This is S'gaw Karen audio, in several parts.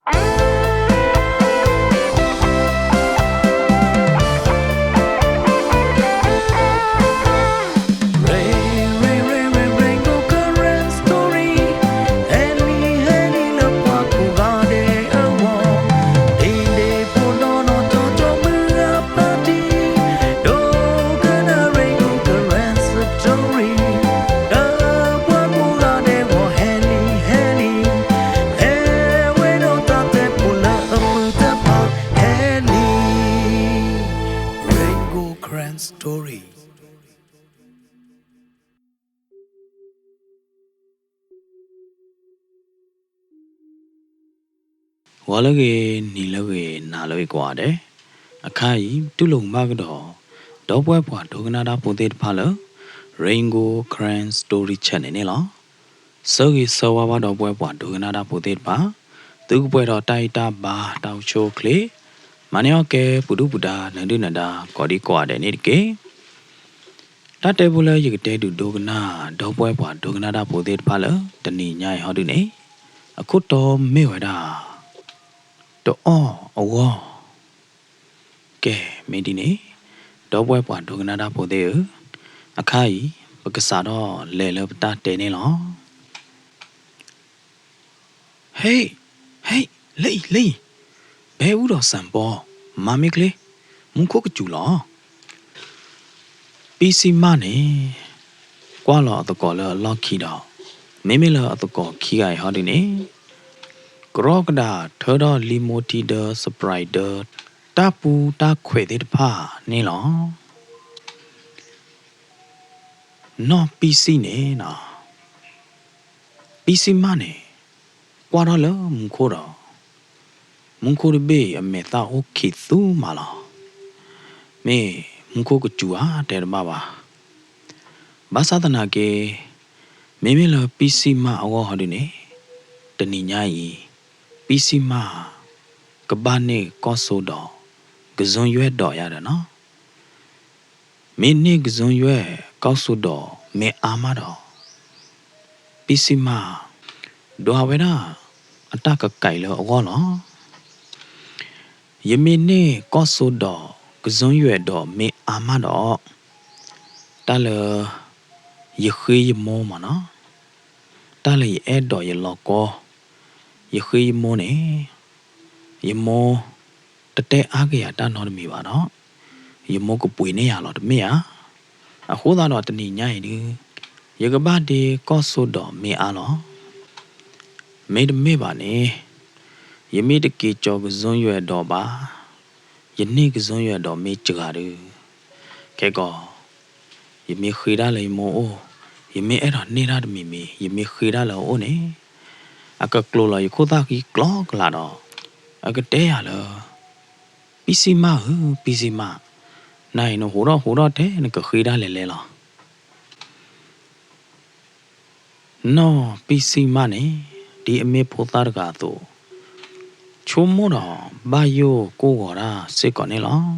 Rain, rain, rain, rain, rain, go current story. ဟဲလံ ဟဲလံ လၢပှၤကိးဂၤဒဲးအဂီၢ်, ဒ့ဒ့ဖိနီၢ်နီၢ် ကၠီကၠီမုၢ်ဂၤ party, ဒိကနၣ် rain, go current story. လၢပှၤကိးဂၤဒဲးအဂီၢ် ဟဲလံ ဟဲလံ, ဟဲဝဲဒီးတၢ်တဲဖိလၢအမုာ်တဖၣ် ဟဲလံ. Rain, go current story. ဂီၤလၢအဂ့ၤ, နံၤလၢအဂ့ၤ, နၤလၢအဂ့ၤကိးဂၤဒဲး, အခါအံၤ ပတူၢ်လိာ်ကမၣ်ကဒီး ဒီပုၢ်ဝဲၢ်ပှၤဒိကနၣ်တၢ်ဖိသ့ၣ်တဖၣ်လၢ Rain, go current story channel န့ၣ်လီၤ. ဆၢဂ့ၤဆၢဝါဘၣ်ဒီပုၢ်ဝဲၢ်ပှၤဒိကနၣ်တၢ်ဖိသ့ၣ်တဖၣ်, သုကပှဲၤဒီးတၢ်အံၣ်တၢ်ဘါ တၢ်အိၣ်ဆူၣ်အိၣ်ချ့, မၤန့ၢ်အီၣ်ကဲ ပှၤဒုၣ်ပှၤဒါ နၢၤဒုၣ်နၢၤဒါ ကိးဒံကိးဂၤဒဲးန့ၣ်တက့ၢ်. တၢ်တဲဖိလၢယကတဲဒုးဒိကနၣ် ဒီပုၢ်ဝဲၢ်ပှၤဒိကနၣ်တၢ်ဖိသ့ၣ်တဖၣ်လၢ တနံၤညါအံၤဟီဒုန့ၣ်, အခိၣ်တီမ့ၢ်ဝဲဒၣ် တအီၣ်အဂီၢ်. ကဲ, မ့ၢ်ဒ်န့ၣ်, ဒီပုၢ်ဝဲၢ်ပှၤဒိကနၣ်တၢ်ဖိသ့ၣ်ဧၢ, အခါအံၤ ပကစးထီၣ်လဲၤလၢပတၢ်တဲန့ၣ်လီၤ. ဟဲ, ဟဲ, လၢအံၤ လၢအံၤ, ဘဲအူဒီးစၣ်ပီ, မၤမ့ၢ်ချ့, မူခိၣ်ကစူၤလီၤ. ပံစံမၣ်န့ၣ် ကွၢ်လီၤအသကိးလၢအလီၢ်ခံဒီး, မ့မ့ၢ်လၢအသကိးခံဂၤအံၤဟီဒုန့ၣ်, ကရီကဒးထၢထီၣ်လံမိထံဒၢ Sprite ဒၢ တၢ်ပူတၢ်ခွဲးသ့ၣ်တဖၣ်န့ၣ်လီၤ. နီၢ်ပံစံန့ၣ်, ပံစံမၣ်န့ၣ် ကွၢ်ထီၣ်လၢမူခိၣ်ဒီး, မူခိၣ်တဘ့ၣ်အမဲာ်သၣ်အိၣ်ခံးသူမးလီၤ. မ့ၢ်မူခိၣ်ကစူၤဧါ တဲတဘၣ်ဘၣ်. ဘၣ်ဆၣ်သနာ်က့, မ့မ့ၢ်လၢပံစံမၣ်အဂီၢ်ဟီဒုန့ၣ်, တနံၤညါအံၤ, ပံစံမၣ် ကဘၣ်န့ၢ်ကီၢ်စိဒီး ကစၢၢ်ယွဲၢ်ဒီးယၤဒီးနီၤ. မ့ၢ်န့ၢ်ကစၢၢ်ယွဲၢ် ကီၢ်စိဒီးမ့ၢ်အါမးဒီး, ပံစံမၣ် ဒွးဝဲဒၣ်အတၢ်ကကဲးလၢအဂီၢ်လီၤ. ယမ့ၢ်န့ၢ်ကီၢ်စိဒီး ကစၢၢ်ယွဲၢ်ဒီးမ့ၢ်အါမးဒီး, တၢ်လၢ ယဃ့ယမိၢ်မးနီၤ, တၢ်လၢယအဲၣ်ဒိးယလီၤကီ, ယဃ့ယမိၢ်န့ၣ်, ယမိၢ် တတဲအါက့ၤယၤတၢ်နီတမံၤဘၣ်ဒီး, ယမိၢ်ကပှ့ၤန့ၢ်ယၤလီၤတမ့ၢ်ဧါ. အဃိသတးဒီးတနံၤညါအံၤဒု, ယကဘၣ်ဒ့ကီၢ်စိဒီးမ့ၢ်အါလီၤ. မ့တမ့ၢ်ဘၣ်န့ၣ်, ယမ့ၢ်တက့ၤကၠီၤကစၢၢ်ယွဲၢ်ဒီးဘၣ်, ယန့ၢ်ကစၢၢ်ယွဲၢ်ဒီးမ့ၢ်စှၤဒု, ခဲကီး ယမ့ၢ်ဃ့တၢ်လၢယမိၢ်အိၣ်, ယမ့ၢ်အဲၣ်ဒိးန့ၢ်တၢ်တမံၤမံၤ, ယမ့ၢ်ဃ့တၢ်လၢအအိၣ်န့ၣ်, အကကျိးလီၤယခိၣ်သၣ်ဃံကျီကလာ်ဒီး, အကတဲယၤလၢ ပံစံမၣ်ဧၢ, ပံစံမၣ်, နၤအံၤနဟူးထီၣ်ဟူးထီၣ်ထဲနကဃ့တၢ်လဲၤလဲၤလီၤ. နီၢ်ပံစံမၣ်န့ၣ်, ဒ်အမ့ၢ်ဖိသၣ်တဂၤအသိး, ဆိကမိၣ်ဒီးဘၣ်ယိၣ်ကိၢ်ဂီၤတၢ်စ့ၢ်ကီးန့ၣ်လီၤ.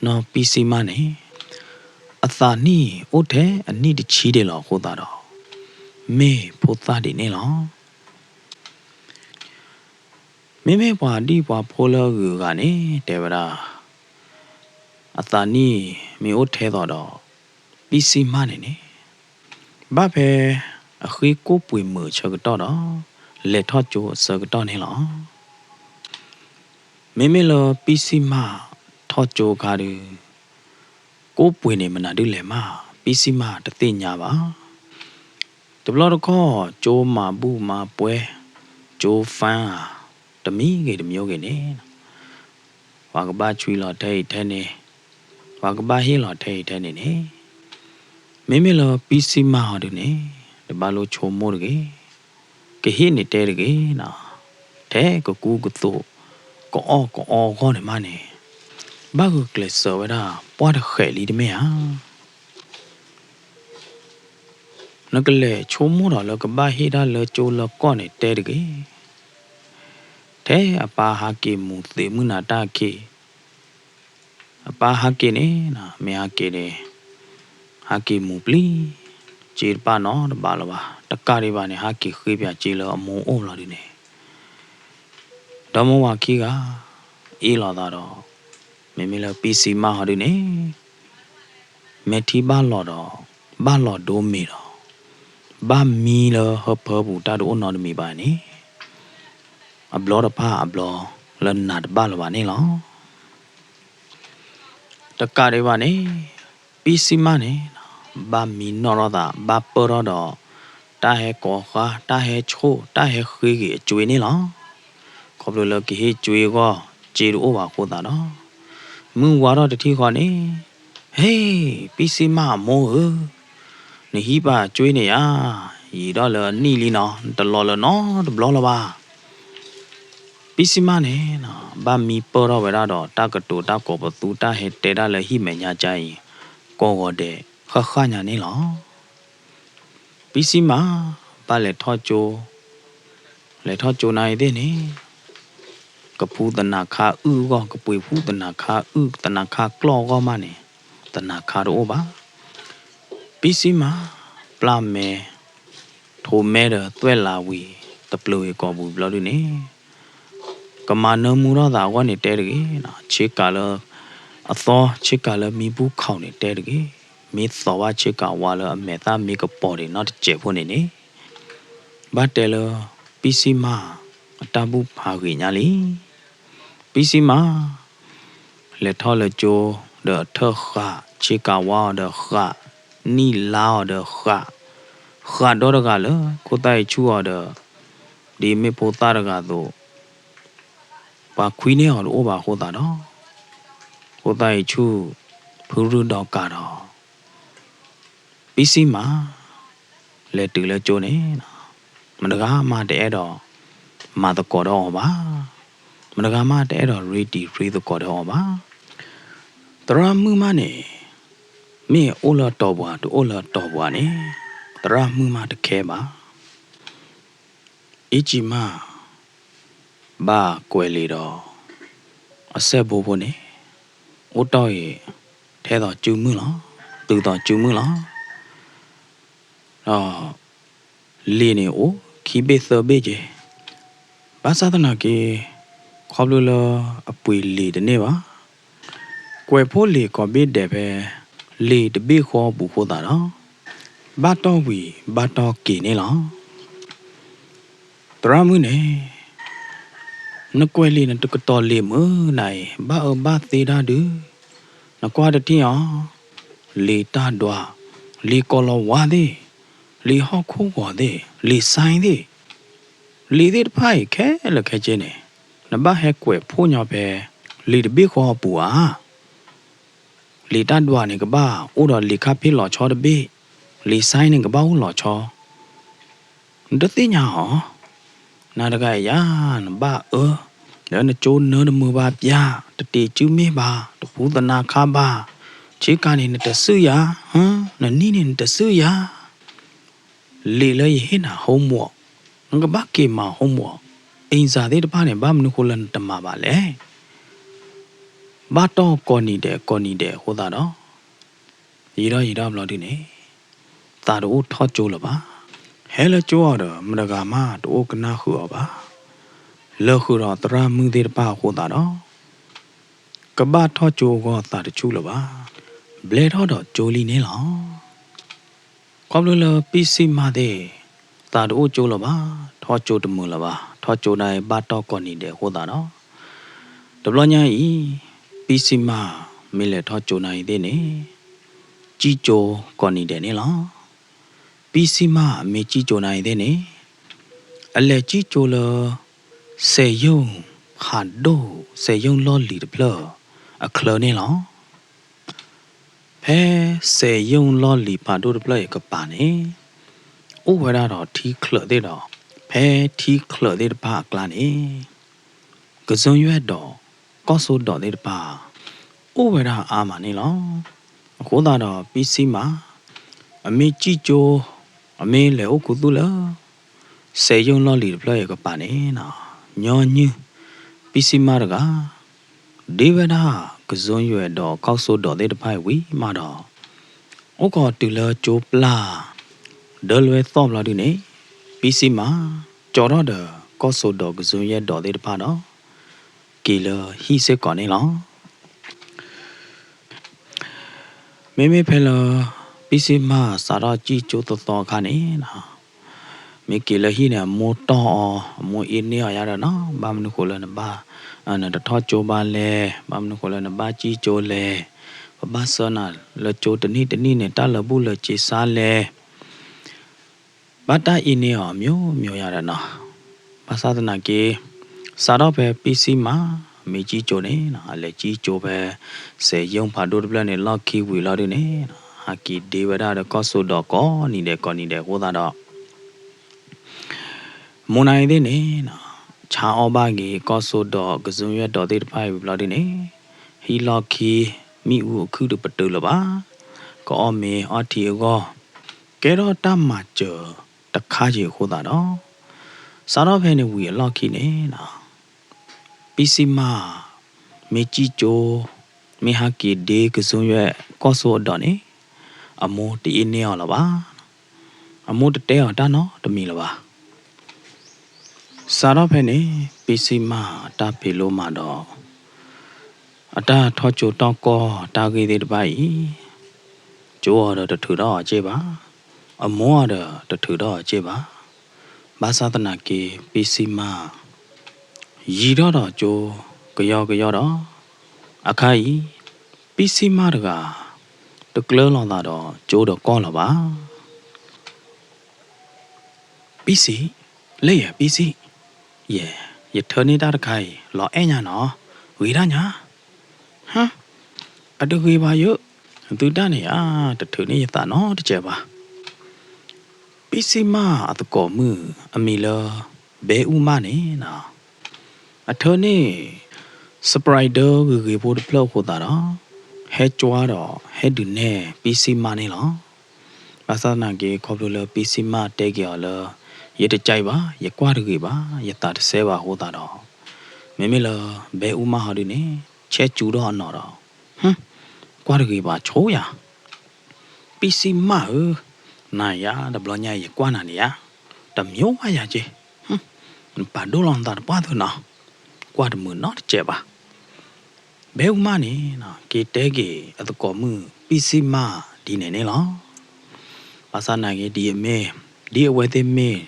နီၢ်ပံစံမၣ်န့ၣ်, အသးနံၣ်အိၣ်ထဲအနံၣ်တဆံဒံးလီၤအဃိသတးဒီး, မ့ၢ်ဖိသၣ်ဒံးန့ၣ်လီၤ. မ့မ့ၢ်ပှၤဒံၣ်ပှၤဖိလၢအဂုၤအဂၤန့ၣ် တဲဝဲဒၣ်, အသးနံၣ်မ့ၢ်အိၣ်ထဲသိးဒီး, ပံစံမၣ်န့ၣ်န့ၣ်, ဘၣ်ဖဲအဃ့ကိၣ်ပှ့ၤမုာ်အဆၢကတီၢ်ဒီး, လဲၤထီၣ်ကၠိအဆၢကတီၢ်န့ၣ်လီၤ. မ့မ့ၢ်လၢပံစံမၣ်ထီၣ်ကၠိအခါဒီး, ကိၣ်ပှ့ၤန့ၣ်မနုၤဒုလဲၣ်မး ပံစံမၣ်တသ့ၣ်ညါဘၣ်. တဘျီတခီၣ် ကၠိမၤဘူၣ်မၤပှဲၤ, ကၠိ fun ဧါ, တမံၤဂ့ၤတမံၤဂ့ၤန့ၣ်, ပှၤကဘၣ်ဆွံလီၤထဲအံၤထဲန့ၣ်, ပှၤကဘၣ်ဟ့ၣ်လီၤထဲအံၤထဲန့ၣ်န့ၣ်, မ့မ့ၢ်လၢပံစံမၣ်အီၤဒုန့ၣ်, တဘၣ်လိၣ်ဆိကမိၣ်တဂ့ၤ, ကဟ့ၣ်န့ၣ်တဲတဂ့ၤ, ထဲကကူကသိး ကအီၣ်ကအီအဂီၢ်န့ၣ်မးန့ၣ်, ဘၣ်ဂုာ်ကျဲးစၢးဝဲဒၣ်ပှၢ်တဃဲးလံတမ့ၢ်ဧါ. နကလဲၤဆိကမိၣ်ဒီးလၢကဘၣ်ဟ့ၣ်တၢ်လၢကၠိလၢကီၢ်န့ၣ်တဲတဂ့ၤ. ထဲအပၢ်ဟးက့ၤမူၤသံးမုၢ်နၤတၢ်ခံ, အပၢ်ဟးက့ၤန့ၣ်, မ့ၢ်ဟးက့ၤန့ၣ်, ဟးက့ၤမူၤပျံၤ, စ့တပာ်နီတဘၣ်လၢၤဘၣ်, တကးဒံးဘၣ်န့ၣ် ဟးက့ၤဃ့ပၠးစ့လၢအမိၢ်အိၣ်လီၤဒုန့ၣ်, ဒီမါဝၤခံဂၤ အ့ၣ်လိာ်သးဒီး မ့မ့ၢ်လၢပံစံမၢ်ဟီဒုန့ၣ် မဲာ်ထံဘၣ်လီၤဒီး ဘၣ်လီၤဒိမ့ၤဒီး ဘၣ်မံလၢဟၢဖၢပူၤတၢ်တအိၣ်နီတမံၤဘၣ်န့ၣ် အဘျီတဖၣ်အဘျီလၢနးတဘၣ်လၢၤဘၣ်န့ၣ်လီၤ. တကးဒံးဘၣ်န့ၣ် ပံစံမၢ်န့ၣ် ဘၣ်မံနီၣ်ထီၣ်သး ဘၣ်ပၢၢ်ထီၣ်ဒီး တၢ်ဟဲကိးဃါ တၢ်ဟဲဆိၣ် တၢ်ဟဲဃ့က့ၤအကွ့န့ၣ်လီၤ. ခီဖျိလၢကဟ့ၣ်ကွ့အဂီၢ် စ့တအိၣ်ဘၣ်အဃိသတးဒီး မုၢ်ဝါထီၣ်တထံၣ်ဃီန့ၣ် ဟ့ၣ် ပံစံမၢ်အမိၢ်ဧၢ, နဟံးပာ်ကွ့န့ၣ်ဧါ, ယံာ်ထီၣ်လၢအနံၣ်လံနီၤ, နတလီၤလၢၤနီတဘျီလၢၤဘၣ်. ပံစံမၢ်န့ၣ် ဘၣ်မံပၢၢ်ထီၣ်ဝဲဒၣ်ဒီး တၢ်ကတိၤတၢ်ကိးပသူ တၢ်ဟဲတဲဒၣ်လၢဟံၣ်မဲာ်ညါကါအံၤ ကိးဂီၤဒဲးဃၣ်ဃၣ်ညါန့ၣ်လီၤ. ပံစံမၢ် ဘၣ်လဲၤထီၣ်ကၠိ, လဲၤထီၣ်ကၠိနၤအံၤသ့ၣ်န့ၣ် ကဖူသနၤခါအုၣ်အဂီၢ်, ကပှ့ၤဖူသနၤခါအုၣ် သနၤခါကျီၢ်အဂီၢ်မးန့ၣ် သနၤခါတအိၣ်ဘၣ်. ပံစံမၢ် ပျၢ်မဲ ထိးမဲဒီးသွဲၣ်လးဝံၤ တပျၢၤဝံၤကိာ်ပူၤဘျီဒုန့ၣ် ကမၤနၢမူထီၣ်သးအဂီၢ်န့ၣ်တဲတဂ့ၤ, ဆ့ကၤလၢအသီ ဆ့ကၤလၢမံပူၤခီၣ်န့ၣ်တဲတဂ့ၤ, မ့ၢ်သီၣ်ဘၣ်ဆ့ကၤဝါလၢအမဲာ်သၣ်မ့ၢ်ကပီၤဒံးနီတစဲးဖိန့ၣ်န့ၣ် ဘၣ်တဲလၢ ပံစံမၢ်အတၢ်ဘူၣ်ဖးဂ့ၤညါလံ. ပံစံမၢ် လဲၤထီၣ်လၢကၠိ ဒီးအထၢၣ်ဃာ် ဆ့ကၤဝါအီၤဒီးဃာ်, နံၣ်လါအီၤဒီးဃာ်, ဃာ်ဒီတဂၤလၢ ခိၣ်သၣ်အံၤဆူၣ်အီၤဒီး ဒ်မ့ၢ်ဖိသၣ်တဂၤအသိး ပှၤခွံန့ၢ်အီၤတအိၣ်ဘၣ်အဃိသတးဒီး ဖိသၣ်အံၤဆူၣ် ဖုရုၢ်ဒီးကၤဒီး ပံစံမၢ် လဲၤတုၤလၢကၠိန့ၣ် မတဂၤမးတအဲၣ်ဒိး မၤသကိးဒီးအီၤဘၣ်, မတဂၤမးတအဲၣ်ဒိးရ့တံၤရ့သကိးဒီးအီၤဘၣ်. သရၣ်မုၣ်မးန့ၣ် မ့ၢ်အိၣ်လၢအတီၤပှၤ တအိၣ်လၢအတီၤပှၤန့ၣ် သရၣ်မုၣ်မးတခဲဘၣ်. အ့ၣ်ကၠံမး ဘၣ်ကွဲးလံာ်ဒီး အစဲးဘိဖိန့ၣ် အိၣ်တီၢ်အံၤ ထဲသိးစုမုၢ်လီၤ, တုၤသိးစုမုၢ်လီၤ. ဒီးလံာ်န့ၣ်အိၣ်ခံဘ့ၣ်သၢဘ့ၣ်က့ၤ, ဘၣ်ဆၣ်သနာ်က့ ခီဖျိလၢအပှ့ၤလံာ်တန့ၢ်ဘၣ် ကွဲးဖိလံာ်ကိးဘ့ၣ်ဒဲးဖဲ လံာ်တဘ့ၣ်ဃီပူၤဃိသတးဒီး ဘၣ်တီၢ်ဝံၤဘၣ်တီၢ်က့ၤန့ၣ်လီၤ. သရၣ်မုၣ်န့ၣ် နကွဲးလံာ်နတကတီၤလံာ်မုၢ်နၤအံၤ ဘၣ်အၢဘၣ်သီတၢ်ဒုး, နကွၢ်တထံၣ်အီၤ, လံာ်တၢ်ဒွး, လံာ်ကိးလီၤဝါသ့ၣ်, လံာ်ဟီၣ်ခိၣ်ဂီၤသ့ၣ်, လံာ်စဲသ့ၣ်, လံာ်သ့ၣ်တဖၣ်အံၤခဲလၢာ်ခဲဆ့န့ၣ် နဘၣ်ဟဲကွဲးဖှိၣ်ညီဖဲ လံာ်တဘ့ၣ်ဃီအပူၤဧါ. လံာ်တၢ်ဒွးန့ၣ်ကဘၣ်အိၣ်ဒီးလံာ်ခါဖ့လီၤဆီတဘ့ၣ်, လံာ်စဲန့ၣ်ကဘၣ်အိၣ်လီၤဆီ, နတသ့ၣ်ညါအီၤ, နၤတဂၤအံၤယၤ နဘၣ်အၢ, လၢနကၠိနၢတမုာ်ဘၣ်ပျၢ်, တတ့ၤစုမ့ၢ်ဘၣ်, တဖူသနါခါဘၣ်, ဆ့ကၤန့ၣ်နတစုၣ်ယၤ, နနံၣ်န့ၣ်နတစုၣ်ယၤ လံာ်လၢယဟ့ၣ်နၤ homework နကဘၣ်က့ၤမၤ homework အ့ၣ်စၢ်သ့ၣ်တဖၣ်န့ၣ် ဘၣ်မနုၤဃိလၢနတမၤဘၣ်လဲၣ်. ဘၣ်တီၢ်ကိးနံၤဒဲးကိးနံၤဒဲးအဃိသတးဒီး ယံာ်ထီၣ်ယံာ်ထီၣ်ဘျီဒုန့ၣ် သးတအိၣ်ထီၣ်ကၠိလၢၤဘၣ်. ဟဲလၢကၠိအီၤဒီး မတဂၤမးတအိၣ်ကနၣ်ဃုာ်အီၤဘၣ်. လၢာ်ဃုာ်ဒီးသရၣ်မုၣ်သ့ၣ်တဖၣ်အဃိသတးဒီး ကဘၣ်ထီၣ်ကၠိအဂီၢ်သးတဆူၣ်လၢၤဘၣ်. ဘျဲထီၣ်ဒီးကၠိလံန့ၣ်လီၤ. ခီဖျိလၢပံစံမၢ်သ့ၣ် သးတအိၣ်ကၠိလၢၤဘၣ်, ထီၣ်ကၠိတမုာ်လၢၤဘၣ်, ထီၣ်ကၠိဒၣ်အံၤဘၣ်တီၢ်ကိးနံၤဒဲးအဃိသတးဒီး တဘျီညါအံၤ ပံစံမၢ်မ့ၢ်လဲၤထီၣ်ကၠိနၤအံၤသ့ၣ်န့ၣ် စံၣ်ကၠိကိးနံၤဒဲးန့ၣ်လီၤ. ပံစံမၢ်မ့ၢ်စံၣ်ကၠိနၤအံၤသ့ၣ်န့ၣ် အလဲၤစံၣ်ကၠိလၢ စဲးယိၣ်ဖးဒိၣ် စဲးယိၣ်လီၢ်လံၤတဖျၢၣ်အချၢန့ၣ်လီၤ. ဖဲစဲးယိၣ်လီၢ်လံၤဖးဒိၣ်တဖျၢၣ်အံၤကပၤန့ၣ် အိၣ်ဝဲဒၣ်ဒီးထံချၢးသ့ၣ်ဒီး ဖဲထံချၢးသ့ၣ်တဖၣ်အကျါန့ၣ် ကစၢၢ်ယွဲၢ်ဒီးကီၢ်စိဒိးသ့ၣ်တဖၣ် အိၣ်ဝဲဒၣ်အါမးန့ၣ်လီၤ. အဃိသတးဒီးပံစံမၢ် အမ့ၢ်စံၣ်ကၠိ အမ့ၢ်လဲၤအိၣ်ခူသူၣ်လၢ စဲးယိၣ်လီၢ်လံၤတဖျၢၣ်အံၤကပၤန့ၣ် ညီနုၢ် ပံစံမၢ်တဂၤ ဒ့ဝဲဒၣ်ကစၢၢ်ယွဲၢ်ဒီးကီၢ်စိဒိးသ့ၣ်တဖၣ်အံၤဝံၤမးဒီး အိၣ်ခိးတုၤလၢကၠိပျၢ် ဒၢလွဲသီၣ်ဘျီဒုန့ၣ် ပံစံမၢ် ကၠီထီၣ်ဒီးကီၢ်စိဒိးကစၢၢ်ယွဲၢ်ဒီးသ့ၣ်တဖၣ်ဒီး က့ၤလၢဟံၣ်စ့ၢ်ကီးန့ၣ်လီၤ. မ့မ့ၢ်ဖဲလၢ ပံစံမၢ်စးထီၣ်စံၣ်ကၠိသီသီအခါန့ၣ်, မ့ၢ်က့ၤလၢဟံၣ်န့ၣ် အမိၢ်တီၢ်အီၤ, အမိၢ်အ့န့ၢ်အီၤယါဒီးနီၤ, ဘၣ်မနုၤဃိလၢနဘၣ်, နတထီၣ်ကၠိဘၣ်လဲၣ်, ဘၣ်မနုၤဃိလၢနဘၣ်စံၣ်ကၠိလဲၣ်, ပဘၣ်ဆှၢနၤလၢကၠိတနံၣ်တနံၣ်န့ၣ် တၢ်လၢာ်ဘူၣ်လၢာ်စ့စါလဲၣ် ဘၣ်တၢ်အ့န့ၢ်အီၤ မျိုးမျိုး ယါဒီးနီၤ. ဘၣ်ဆၣ်သနာ်က့ စးထီၣ်ဖဲပံစံမၢ် မ့ၢ်စံၣ်ကၠိန့ၣ်နီၤ, အလဲၤစံၣ်ကၠိဖဲ စဲးယိၣ်ဖးဒိၣ်တဖျၢၣ်န့ၣ် လီၢ်ခံဝံၤလီၤဒုန့ၣ်, ဟးက့ၤဒ့ဝဲဒၣ်ဒီးကီၢ်စိဒိးကိးနံၤဒဲးကိးနံၤဒဲးအဃိသတးဒီး မုၢ်နၤအံၤသ့ၣ်န့ၣ်နီၤ, ဆါအီၣ်ဘၣ်က့ၤကီၢ်စိဒိး ကစၢၢ်ယွဲၣ်ဒိးသ့ၣ်တဖၣ်အံၤဝံၤလီၤဒုန့ၣ်, ဟံၣ်လီၢ်ခံ မ့ၣ်အူအခုၣ်တပတုာ်လၢၤဘၣ်. ကအီၣ်မ့ၤအီထံအဂီၢ် ကဲထီၣ်တၢ်မၤစၢၤတခါက့ၤအဃိသတးဒီး, စးထီၣ်ဖဲန့ၣ်ဝံၤအလီၢ်ခံန့ၣ်နီၤ, ပံစံမၢ် မ့ၢ်စံၣ်ကၠိ, မ့ၢ်ဟးက့ၤဒ့ကစၢၢ်ယွဲၣ်ကီၢ်စိအဒိးန့ၣ်, အမိၢ်တအ့န့ၢ်အီၤလၢၤဘၣ်. အမိၢ်တတဲအီၤတၢ်နီတမံၤလၢၤဘၣ်. စးထီၣ်ဖဲန့ၣ် ပံစံမၢ်အတၢ်ဖံးလိမၤဒီး အတၢ်ထီၣ်ကၠိထီၣ်ကီၢ်တၢ်ဂ့ၢ်သ့ၣ်တဖၣ်အံၤ, ကၠိအီၤဒီးတထုးထီၣ်အီၤက့ၢ်ဘၣ်, အမိၢ်အီၤဒီးတထုးထီၣ်အီၤက့ၢ်ဘၣ်. ဘၣ်ဆၣ်သနာ်က့ ပံစံမၢ် ယံၤထီၣ်ဒီးကၠိကယီကယီဒီး, အခါအံၤ ပံစံမၢ်တဂၤ တကျၢၤလိာ်သးဒီးကၠိဒီးကီၢ်လၢၤဘၣ်. ပံစံ, လၢယဲ ပံစံ, ယဲ, ယထၢန့ၢ်တၢ်တခါအံၤ လီၤအဲၣ်ညါနီၤ, ဂ့ၤဒၣ်ညါ. ဟါ, အတဂ့ၤဘၣ်ယိၣ်, သုတၢ်န့ၣ်ဧါ, တထုးန့ၢ်ယသးနီတစဲးဘၣ်. ပံစံမၢ်အသကိးမုၣ်အမံၤလၢ ဘဲအူမၢ်န့ၣ်နီၤ, အထၢန့ၢ် Sprite ဒၢဂ့ၤဂ့ၤဖိတဖျၢၣ်အဃိသတးဒီး, ဟဲကွၢ်ဒီးဟဲဒုးနဲၣ်ပံစံမၢ်န့ၣ်လီၤ. ဘၣ်ဆၣ်သနာ်က့ ခီဖျိလၢပံစံမၢ်တဲက့ၤအီၤလၢ ယတကြိုက်ဘၣ်, ယကွၢ်တဂ့ၤဘၣ်, ယသးတစဲဘၣ်အဃိသတးဒီး, မ့မ့ၢ်လၢ ဘဲအူမၢ်ဟီဒုန့ၣ် ဆဲးစူၤထီၣ်အနီၢ်ဒီး, ဟ, ကွၢ်တဂ့ၤဘၣ်ဆိယၤ. ပံစံမၢ်ဧၢ, နၤယၤတဘျီညါအံၤယကွၢ်နၤန့ၣ်ယါ, တမံၤဘၣ်ယၤက့, နပာ်ဒိၣ်လီၤနသးတပှၢ်သုနီၤ, ကွၢ်တမုာ်နီတစဲးဘၣ်. ဘဲအူမၢ်န့ၣ် က့ၤတဲက့ၤအသကိးမုၣ်ပံစံမၢ်ဒ်န့ၣ်န့ၣ်လီၤ. ဘၣ်ဆၣ်သနာ်က့ဒ်အမ့ၢ်, ဒ်အဝဲသ့ၣ်မ့ၢ်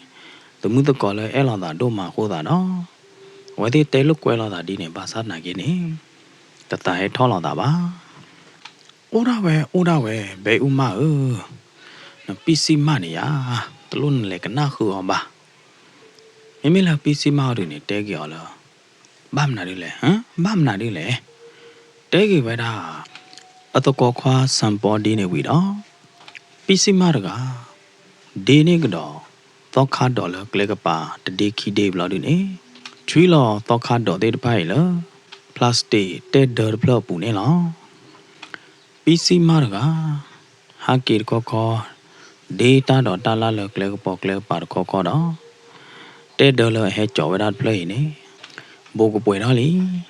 သမုၢ်သကိးလၢအဲၣ်လိာ်သးဒိၣ်မးအဃိသတးဒီး, အဝဲသ့ၣ်တဲလိာ်ကွဲလိာ်သးဒ်န့ၣ် ဘၣ်ဆၣ်သနာ်က့န့ၣ် တသးဟဲထီၣ်လိာ်သးဘၣ်. အိၣ်ဒၣ်ဝဲ အိၣ်ဒၣ်ဝဲ ဘဲအူမၢ်ဧၢ, နပံစံမၢ်န့ၣ်ယါ, တလိၣ်နလဲၤကနၣ်ဃုာ်အီၤဘၣ်. မ့မ့ၢ်လၢပံစံမၢ်အီၤဒုန့ၣ် တဲက့ၤအီၤလၢ ဘၣ်မနုၤဒ်လဲၣ်, ဘၣ်မနုၤဒ်လဲၣ်. တဲက့ၤဝဲဒၣ် အသကိးခွါစၢ်ပီဒ်န့ၣ်ဝံၤဒီး, ပံစံမၢ်တဂၤ ဒ့န့ၢ်ကဒီး သီခါဒိးလၢကျဲကပၤတဒ့ခံဒ့ဘျီဒုန့ၣ်, ဆွံလီၤသီခါဒိးသ့ၣ်တဖၣ်အံၤလၢ plastic တဲဒၢတဖျၢၣ်အပူၤန့ၣ်လီၤ. ပံစံမၢ်တဂၤ ဟးက့ၤတခီခီ, ဒ့တၢ်ဒိးတၢ်လၢ်လၢကျဲကပီၤကျဲကပၤတခီခီဒီး, တဲဒၢလၢအဟဲကၠီၤဝဲဒၣ်တဖျၢၣ်အံၤန့ၣ် ဘိးကပှဲၤထီၣ်လံ.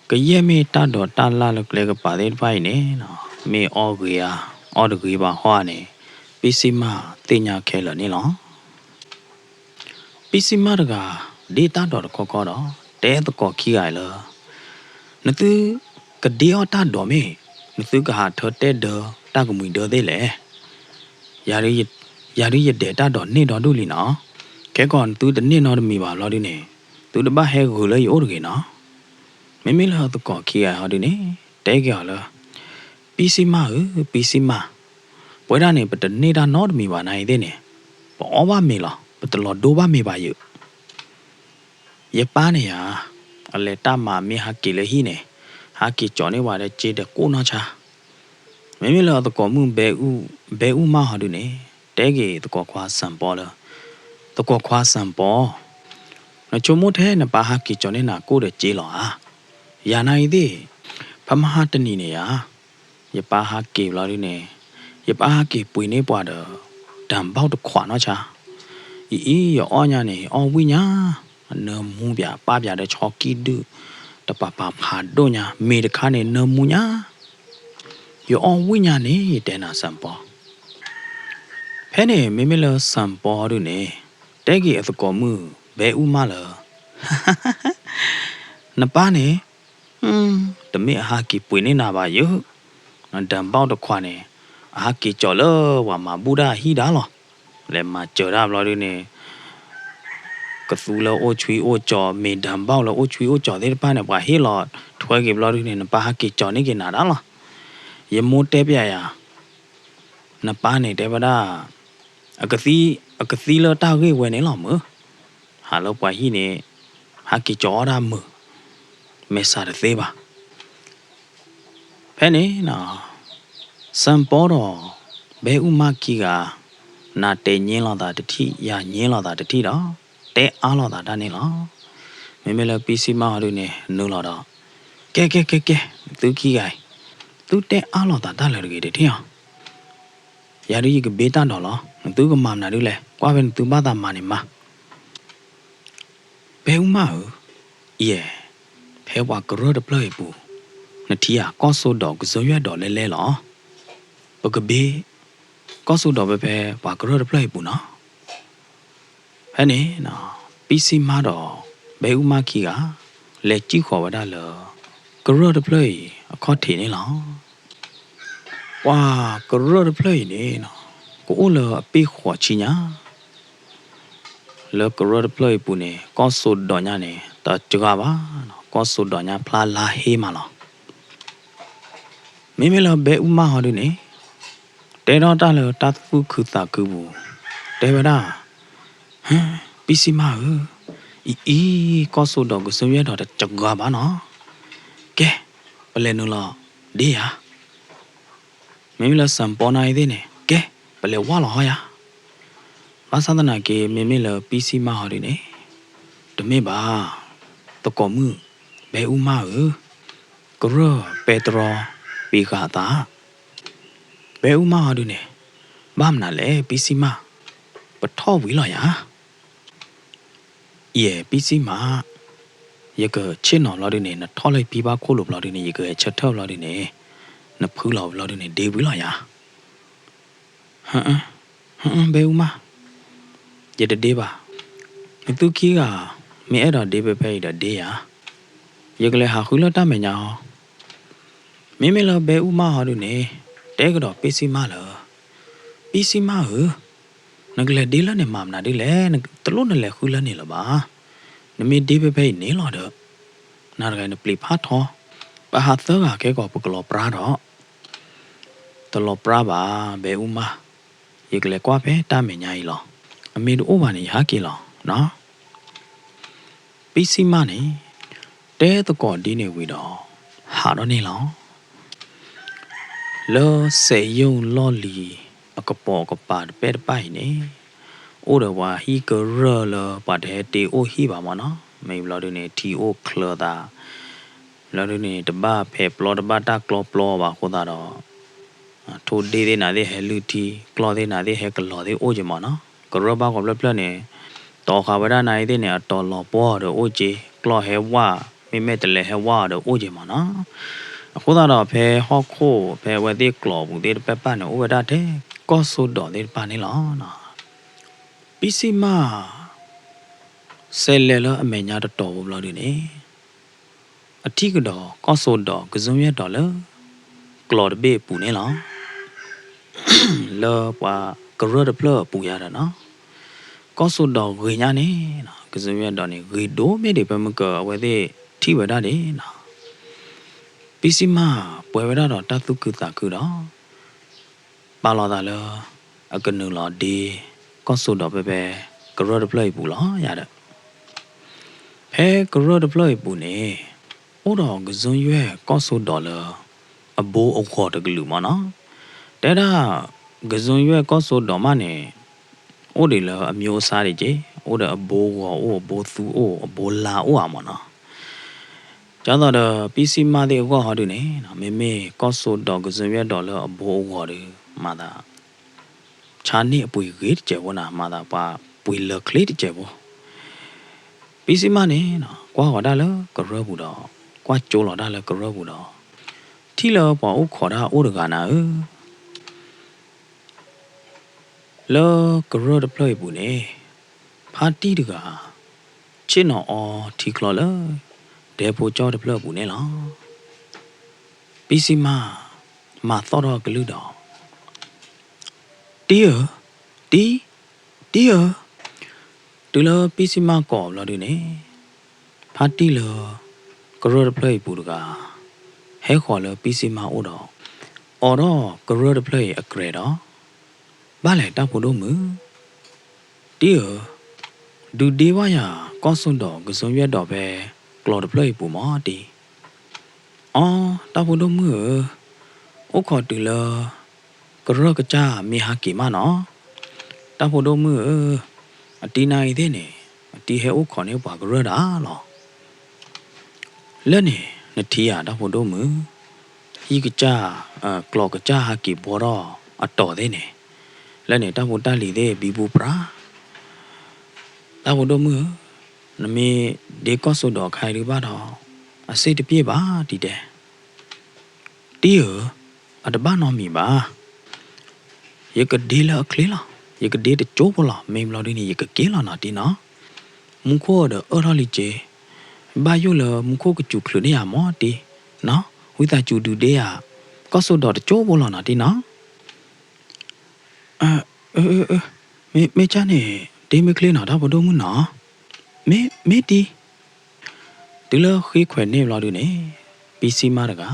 ကယဲၢ်မ့ၢ်တၢ်ဒိးတၢ်လၢ်လၢကျဲကပၤသ့ၣ်တဖၣ်အံၤန့ၣ်, မ့ၢ်အီၣ်ဂ့ၤဧါ, အီၣ်တဂ့ၤဘၣ်ဟီဧါန့ၣ်, ပံစံမၢ်သ့ၣ်ညါခဲလၢာ်န့ၣ်လီၤ. ပံစံမၢ်တဂၤ ဒ့တၢ်ဒိးတခီခီဒီး တဲသကိးခံဂၤအံၤလၢ နသုကဒ့အီၣ်တၢ်ဒိးမ့ၢ် နသုကဟးထၢတဲဒၢတၢ်ကမှံၤဒၢသ့ၣ်လဲၣ်. ယၤဒုးယဒဲးတၢ်ဒိးန့ၢ်ဒီဒူၣ်လံနီၤ. ခဲကီးနသုတန့ၢ်နီတမံၤဘၣ်ဘျီဒုန့ၣ်, သုတဘၣ်ဟဲဂုာ်လၢယအိၣ်တဂ့ၤနီၤ. မ့မ့ၢ်လၢသကိးခံဂၤဟီဒုန့ၣ် တဲက့ၤအီၤလၢ ပံစံမၢ်ဧၢ, ပံစံမၢ်, ပဝဲဒၣ်န့ၣ် ပတန့ၢ်တၢ်နီတမံၤဘၣ်နၤအံၤသ့ၣ်န့ၣ်, ပအီၣ်ဘၣ်မ့ၤလီၤ, ပတလီၤဒိဘၣ်မ့ၤဘၣ်ယုာ်. ယပၢ်န့ၣ်ယါ, အလဲၤတၢ်မၤမ့ၢ်ဟးက့ၤလၢဟံၣ်န့ၣ်, ဟးက့ၤကၠီၤန့ၢ်ဝဲဒီးစ့ဒီးကိၣ်နီၢ်ဆါ. မ့မ့ၢ်လၢအသကိးမုၣ် ဘဲအူမၢ်ဟီဒုန့ၣ် တဲက့ၤသကိးခွါစၢ်ပီလၢ သကိးခွါစၢ်ပီ, နဆိကမိၣ်ထဲနပၢ်ဟးက့ၤကၠီၤန့ၢ်နၤကိၣ်ဒီးစ့လီၤဧါ. ယၤနၤအံၤသ့ၣ်, ဖဲမဟါတနံၤန့ၣ်ယါ, ယပၢ်ဟးက့ၤဘျီဒုန့ၣ်, ယပၢ်ဟးက့ၤပှ့ၤန့ၢ်ပှၤဒီး တၢ်ဘီၣ်တခွးနီၢ်ဆါ. အံၤအံၤ ယအီၣ်ညါန့ၣ် ယအီၣ်ဝံၣ်ညါ, အနၢမူပၠးပၢ်ပၠးဒီးဆီကံၣ်ဒုၣ်, တပၤပၤဖးဒိၣ်ညါ, မ့ၤတခါန့ၣ်နၢမူညါ ယအီၣ်ဝံၣ်ညါန့ၣ် ယတဲနၤစၢ်ပီ. ဖဲန့ၣ် မ့မ့ၢ်လၢစၢ်ပီဒုန့ၣ် တဲက့ၤအသကိးမုၣ် ဘဲအူမၢ်လၢ နပၢ်န့ၣ် တမ့ၢ်အဟးက့ၤပှ့ၤန့ၢ်နၤဘၣ်ယုၢ်, နဒၢဘီၣ်တခွးန့ၣ် အဟးက့ၤကၠီၤလၢပှၤမၤဘူၣ်တၢ်အဟံၣ်ဒၣ်လီၤ. လဲၤမၤစၢၤတၢ်ဘျီဒုန့ၣ် ကသူလၢအိၣ်ဆှံအိၣ်ကၠီၤ မ့ၢ်ဒၢဘီၣ်လၢအိၣ်ဆှံအိၣ်ကၠီၤသ့ၣ်တဖၣ်န့ၣ် ပှၤဟ့ၣ်လီၤထွဲက့ၤဘျီဒုန့ၣ် နပၢ်ဟးက့ၤကၠီၤန့ၢ်က့ၤနၤဒၣ်လီၤ. ယမိၢ်တဲပျဲယၤ, နပၢ်န့ၣ်တဲဝဲဒၣ် အကသံ အကသံလၢတၢ်ဂ့ၢ်ဝဲန့ၣ်လီၤမုၢ်, ဟးလၢပှၤဟံၣ်န့ၣ် ဟးက့ၤကၠီၤအီၣ်တၢ်မုာ် မဲာ်ဆှးတသ့ဘၣ်. ဖဲန့ၣ် စၢၣ်ပီဒီး ဘဲအူမၢ်ခံဂၤ နၤတဲညင်းလိာ်သးတထံၣ် ယၤညင်းလိာ်သးတထံၣ်ဒီး တဲအါလိာ်သးတၢ်န့ၣ်လီၤ. မ့မ့ၢ်လၢပံစံမၢ်ဟီဒုန့ၣ် နုာ်လီၤဒီး ကဲ ကဲ ကဲ ကဲ သုခံဂၤအံၤ သုတဲအါလိာ်သးတၢ်လၢာ်တဂ့ၤတထံၣ်အီၤ, ယၤဒုယကဘ့တၢ်ဒီးလီၤ. နသုကမၤမနုၤဒုလဲၣ်, ကွၢ်ဖဲနသုဘၣ်သးမၤန့ၣ်မၤ ဘဲအူမၢ်ဧၢ, ယဲၢ်, ဖဲပှၤကရၢၢ်တဖျၢၣ်အံၤပူၤ, နထံၣ်ဧါ ကီၢ်စိဒီးကစၢၢ်ယွဲၢ်ဒီးလဲလဲလီၤ. ပကဘ့ ကီၢ်စိဒီးဖဲဖဲပှၤကရၢၢ်တဖျၢၣ်အံၤပူၤနီၤ. ဖဲန့ၣ် ပံစံမၢ်ဒီး ဘဲအူမၢ်ခံဂၤ လဲၤစံၣ်ဃီၤဝဲဒၣ်လၢ ကရၢၢ်တဖျၢၣ်အံၤအခီၣ်ထံးန့ၣ်လီၤ. ပှၤကရၢၢ်တဖျၢၣ်အံၤန့ၣ် ကအိၣ်လၢအပ့ၢ်ဃိးဆံညါ လၢကရၢၢ်တဖျၢၣ်အံၤပူၤန့ၣ် ကီၢ်စိဒီးညါန့ၣ် တစှၤဘၣ်, ကီၢ်စိဒီးညါဖျါလါဟ့မးလီၤ. မ့မ့ၢ်လၢဘဲအူမၢ်ဟီဒုန့ၣ် တဲထီၣ်တၢ်လၢတၢ်သူၣ်ခုသးခုပူၤ, တဲဝဲဒၣ် ပံစံမၢ်ဧၢ, အံၤအံၤ ကီၢ်စိဒီးကစၢၢ်ယွဲၢ်ဒီးတစှၤဘၣ်နီၤ, ကဲ ပလဲၤနုာ်လီၤဒ့ယၤ မ့မ့ၢ်လၢစၢၣ်ပီနၤအံၤသ့ၣ်န့ၣ် ကဲ ပလဲၤဝၢ်လီၤဟီယၤ. ဘၣ်ဆၣ်သနာ်က့ မ့မ့ၢ်လၢပံစံမၢ်ဟီဒုန့ၣ် တမ့ၢ်ဘၣ်, သကိးမုၣ် ဘဲအူမၢ်ဧၢ, ကရၢၢ်ပဲတြီပံၤဃာ်အသး, ဘဲအူမၢ်ဟီဒုန့ၣ် ဘၣ်မနုၤလဲၣ် ပံစံမၢ်, ပထီၣ်ဝံၤလီၤယၤ ယဲၢ် ပံစံမၢ်, ယကဆ့ၣ်နီၤဘျီဒုန့ၣ် နထီၣ်လၢယဖံဘၣ်ခိၣ်လိၤဘျီဒုန့ၣ် ယကဟဲဆၢထၢၣ်ဘျီဒုန့ၣ် နဖုလီၤဘျီဒုန့ၣ် ဒ့ဝံၤလီၤယၤ. ဟ, ဟ, ဘဲအူမၢ်, ယတဒ့ဘၣ်. နသုခံဂၤ မ့ၢ်အဲၣ်ဒိးဒ့ဖဲဖဲအံၤဒီးဒ့ယၤ, ယကလဲၤဟးဃုလၢတၢ်မဲာ်ညါအီၤ. မ့မ့ၢ်လၢဘဲအူမၢ်ဟီဒုန့ၣ် တဲကဒီးပံစံမၢ်လၢ ပံစံမၢ်ဧၢ, နကလဲၤဒ့လၢန့ၣ်မၤမနုၤဒ်လဲၣ်, တလိၣ်နလဲၤဃုလၢန့ၣ်လၢၤဘၣ်. နမ့ၢ်ဒ့ဖဲဖဲအံၤန့ၣ်လီၤဒီး နၤတဂၤနပျံၤဖးထီ, ပဟးသၢဂၤခဲကီး ပကလီၤပြါဒီး တလီၤပြါဘၣ် ဘဲအူမၢ်, ယကလဲၤကွၢ်ဖဲတၢ်မဲာ်ညါအံၤလီၤ. အမ့ၢ်တအိၣ်ဘၣ်န့ၣ် ယဟးက့ၤလီၤနီၤ. ပံစံမၢ်န့ၣ် တဲသကိးဒ်န့ၣ်ဝံၤဒီး ဟးထီၣ်န့ၣ်လီၤ. လၢစဲးယိၣ်လီၢ်လံၤအကပိာ်ကပၤတပဲၢ်တပၢ်အံၤန့ၣ် အိၣ်ဒီးပှၤဟံၣ်ကရၢၢ်လၢပှၤတဟဲတ့အိၣ်ဟံၣ်ဘၣ်မၢ်နီၤ, မ့ၢ်ဘျီဒုန့ၣ် ထံအိၣ်ချၢသး, ဘျီဒုန့ၣ် တဘၣ်ဖဲးပျီတဘၣ်တၢ်ကျီပျီဘၣ်အဃိသတးဒီး ထိၣ်ဒ့ၣ်သ့ၣ်နၤသ့ၣ်ဟဲလုၢ်ထံ, ကျီၢ်သ့ၣ်နၤသ့ၣ်ဟဲကလီၤသ့ၣ်အိၣ်က့ၤမၢ်နီၤ. ကရၢၢ်ဘၣ်ဂီၤဖျၢၣ်ဖျၢၣ်န့ၣ် တီၤဃာ်ဝဲဒၣ်နၤအံၤသ့ၣ်န့ၣ် အတီၤလီၤပှီၢ်ဒီးအိၣ်က့ၤ, ကျီၢ်ဟဲဝၣ်, မ့မ့ၢ်တလဲၤဟဲဝၣ်အီၤဒီးအိၣ်က့ၤမၢ်နီၤ. အဃိသတးဒီးဖဲဟီၣ်ခိၣ် ဖဲအဝဲသ့ၣ်ကျိာ်ပူၤသ့ၣ်တဖၣ်ပၢ်န့ၣ် အိၣ်ဝဲဒၣ်ထဲကီၢ်စိဒိးသ့ၣ်တဖၣ်န့ၣ်လီၤ. ပံစံမၢ် စဲးလဲၤလၢအမဲာ်ညါတတီၤဖိဘျီဒုန့ၣ် အထံၣ်ကဒီးကီၢ်စိဒိးကစၢၢ်ယွဲၢ်ဒီးလၢ ကျိာ်တဘ့ၣ်အပူၤန့ၣ်လီၤ. လၢပှၤကရၢၢ်တဖျၢၣ်အပူၤယါဒီးနီၤ, ကီၢ်စိဒိးဂ့ၤညါန့ၣ် ကစၢၢ်ယွဲၢ်ဒီးန့ၣ် ဂ့ၤဒိၣ်မ့ၢ်ဒံးဖဲမုၢ်ကၢအဝဲသ့ၣ်ထံၣ်ဝဲဒၣ်ဒၣ်နီၤ. ပံစံမၢ်ပှဲၤဝဲဒၣ်ဒီးတၢ်သူၣ်ခုသးခုဒီး ပာ်လီၤသးလၢ အကနုာ်လီၤဒ့ ကီၢ်စိဒိးဖဲဖဲ ကရၢၢ်တဖျၢၣ်အံၤပူၤလီၤယါဒီး ဖဲကရၢၢ်တဖျၢၣ်အံၤပူၤန့ၣ် အိၣ်ဒီးကစၢၢ်ယွဲၢ်ကီၢ်စိဒိးလၢ အဘိအဂီၤတကလုာ်မၢ်နီၤ. တဲဒၣ် ကစၢၢ်ယွဲၢ်ကီၢ်စိဒိးမးန့ၣ် အိၣ်ဒံးလၢအမျိုးအစားဒံးက့, အိၣ်ဒီးအဘိဂီၤအိၣ်, အဘိသူအိၣ်, အဘိလါအိၣ်ဧါမၢ်နီၤ. ဒ်သိးဒီး ပံစံမၢ်သ့ၣ်အဂီၢ်ဟီဒုန့ၣ် မ့မ့ၢ်ကီၢ်စိဒိးကစၢၢ်ယွဲၢ်ဒီးလၢအဘိအဂီၤဒီး မၤသး ဆါန့ၢ်အပှ့ၤဂ့ၤတစဲးဖိနၤ, မၤသးပှၤပှ့ၤလၢာ်ချ့တစဲးဖိ. ပံစံမၢ်န့ၣ် ကွၢ်ဃီၤဒၣ်လၢကရၢၢ်ပူၤဒီး ကွၢ်ကၠိလီၤဒၣ်လၢကရၢၢ်ပူၤဒီး ထံၣ်လၢပှၤအိၣ်ခိးတၢ်အိၣ်တဂၤနၤဧၢ လၢကရၢၢ်တဖျၢၣ်အံၤပူၤန့ၣ် ဖါတံၢ်တဂၤ ဆ့ၣ်နီၤအီထံချီလၢ ဒဲဖိကၠီတဖျၢၣ်အပူၤန့ၣ်လီၤ. ပံစံမါ မၤသီၣ်ထီၣ်ကလုၢ်ဒီး တံၢ်ဧၢ, တံၢ်, တံၢ်ဧၢ. တုၤလၢပံစံမါကိးဘျီဒုန့ၣ်, ဖါတံၢ်လၢကရၢၢ်တဖျၢၣ်အံၤပူၤတဂၤ ဟဲဃီၤလၢပံစံမါအိၣ်ဒီး အိးထီၣ်ကရၢၢ်တဖျၢၣ်အံၤအကြဲးဒီး, ဘၣ်လဲၣ်တၢ်ဖိဒိၣ်မုၣ်, တံၢ်ဧၢ, ဒုးဒ့ဘၣ်ယၤ ကီၢ်စိဒိးကစၢၢ်ယဲၢ်ဒီးဖဲ ကျီတဖျၢၣ်အံၤပူၤမၢ်တံၢ်. အီ တၢ်ဖိဒိၣ်မုၣ်ဧၢ, အိၣ်ခိးတုၤလၢ ကရၢၢ်ကစၢ်မ့ၢ်ဟးက့ၤမးနီၤ. တၢ်ဖိဒိၣ်မုၣ်ဧၢ, အတံၢ်နၤအံၤသ့ၣ်န့ၣ် အတံၢ်ဟဲအိၣ်ခိးန့ၢ်ပှၤကရၢၢ်ဒၣ်လီၤ. လၢန့ၣ် နထံၣ်ဧါတၢ်ဖိဒိၣ်မုၣ်, ဟံၣ်ကစၢ်, ကျီကစၢ်ဟးက့ၤဘှီထီၣ်အတီၤသ့ၣ်န့ၣ်, လၢန့ၣ်တၢ်ဖိတၢ်လံၤသ့ၣ်ဘံဘူပြၢ်. တၢ်ဖိဒိၣ်မုၣ်ဧၢ, နမ့ၢ်ဒ့ကီၢ်စိဒိးအခါအံၤဒုးဘၣ်ဒီး, အစ့ၣ်တပျ့ၢ်ဘၣ်တံၢ်တဲ. တံၢ်ဧၢ, အတဘၣ်နီတမံၤဘၣ်. ယကဒ့လၢအချ့လီၤ. ယကဒ့တကၠိဖိလီၤ. မ့ၢ်ဘျီဒုန့ၣ် ယကက့ၤလီၤနီၤတံၢ်နီၤ. မူခိၣ်ဒီးအၢၣ်ထီၣ်လံက့ၤ, ဘၣ်ယိၣ်လၢမူခိၣ်ကစူၤချုးန့ၢ်ယၤမၢ်တံၢ်နီၤ. ဝံသးစူၤဒုးဒ့ယၤ ကီၢ်စိဒိးတကၠိဖိလီၤနီၤတံၢ်နီၤ. မ့ၢ်ကၢ်န့ၣ် ဒ့မ့ၢ်ချ့နီၤ တၢ်ဖိဒိၣ်မုၣ်နီၤ. မ့ၢ်, မ့ၢ်တံၢ်. တုၤလၢဃ့ခွဲးန့ၢ်ဘျီဒုန့ၣ်, ပံစံမါတဂၤ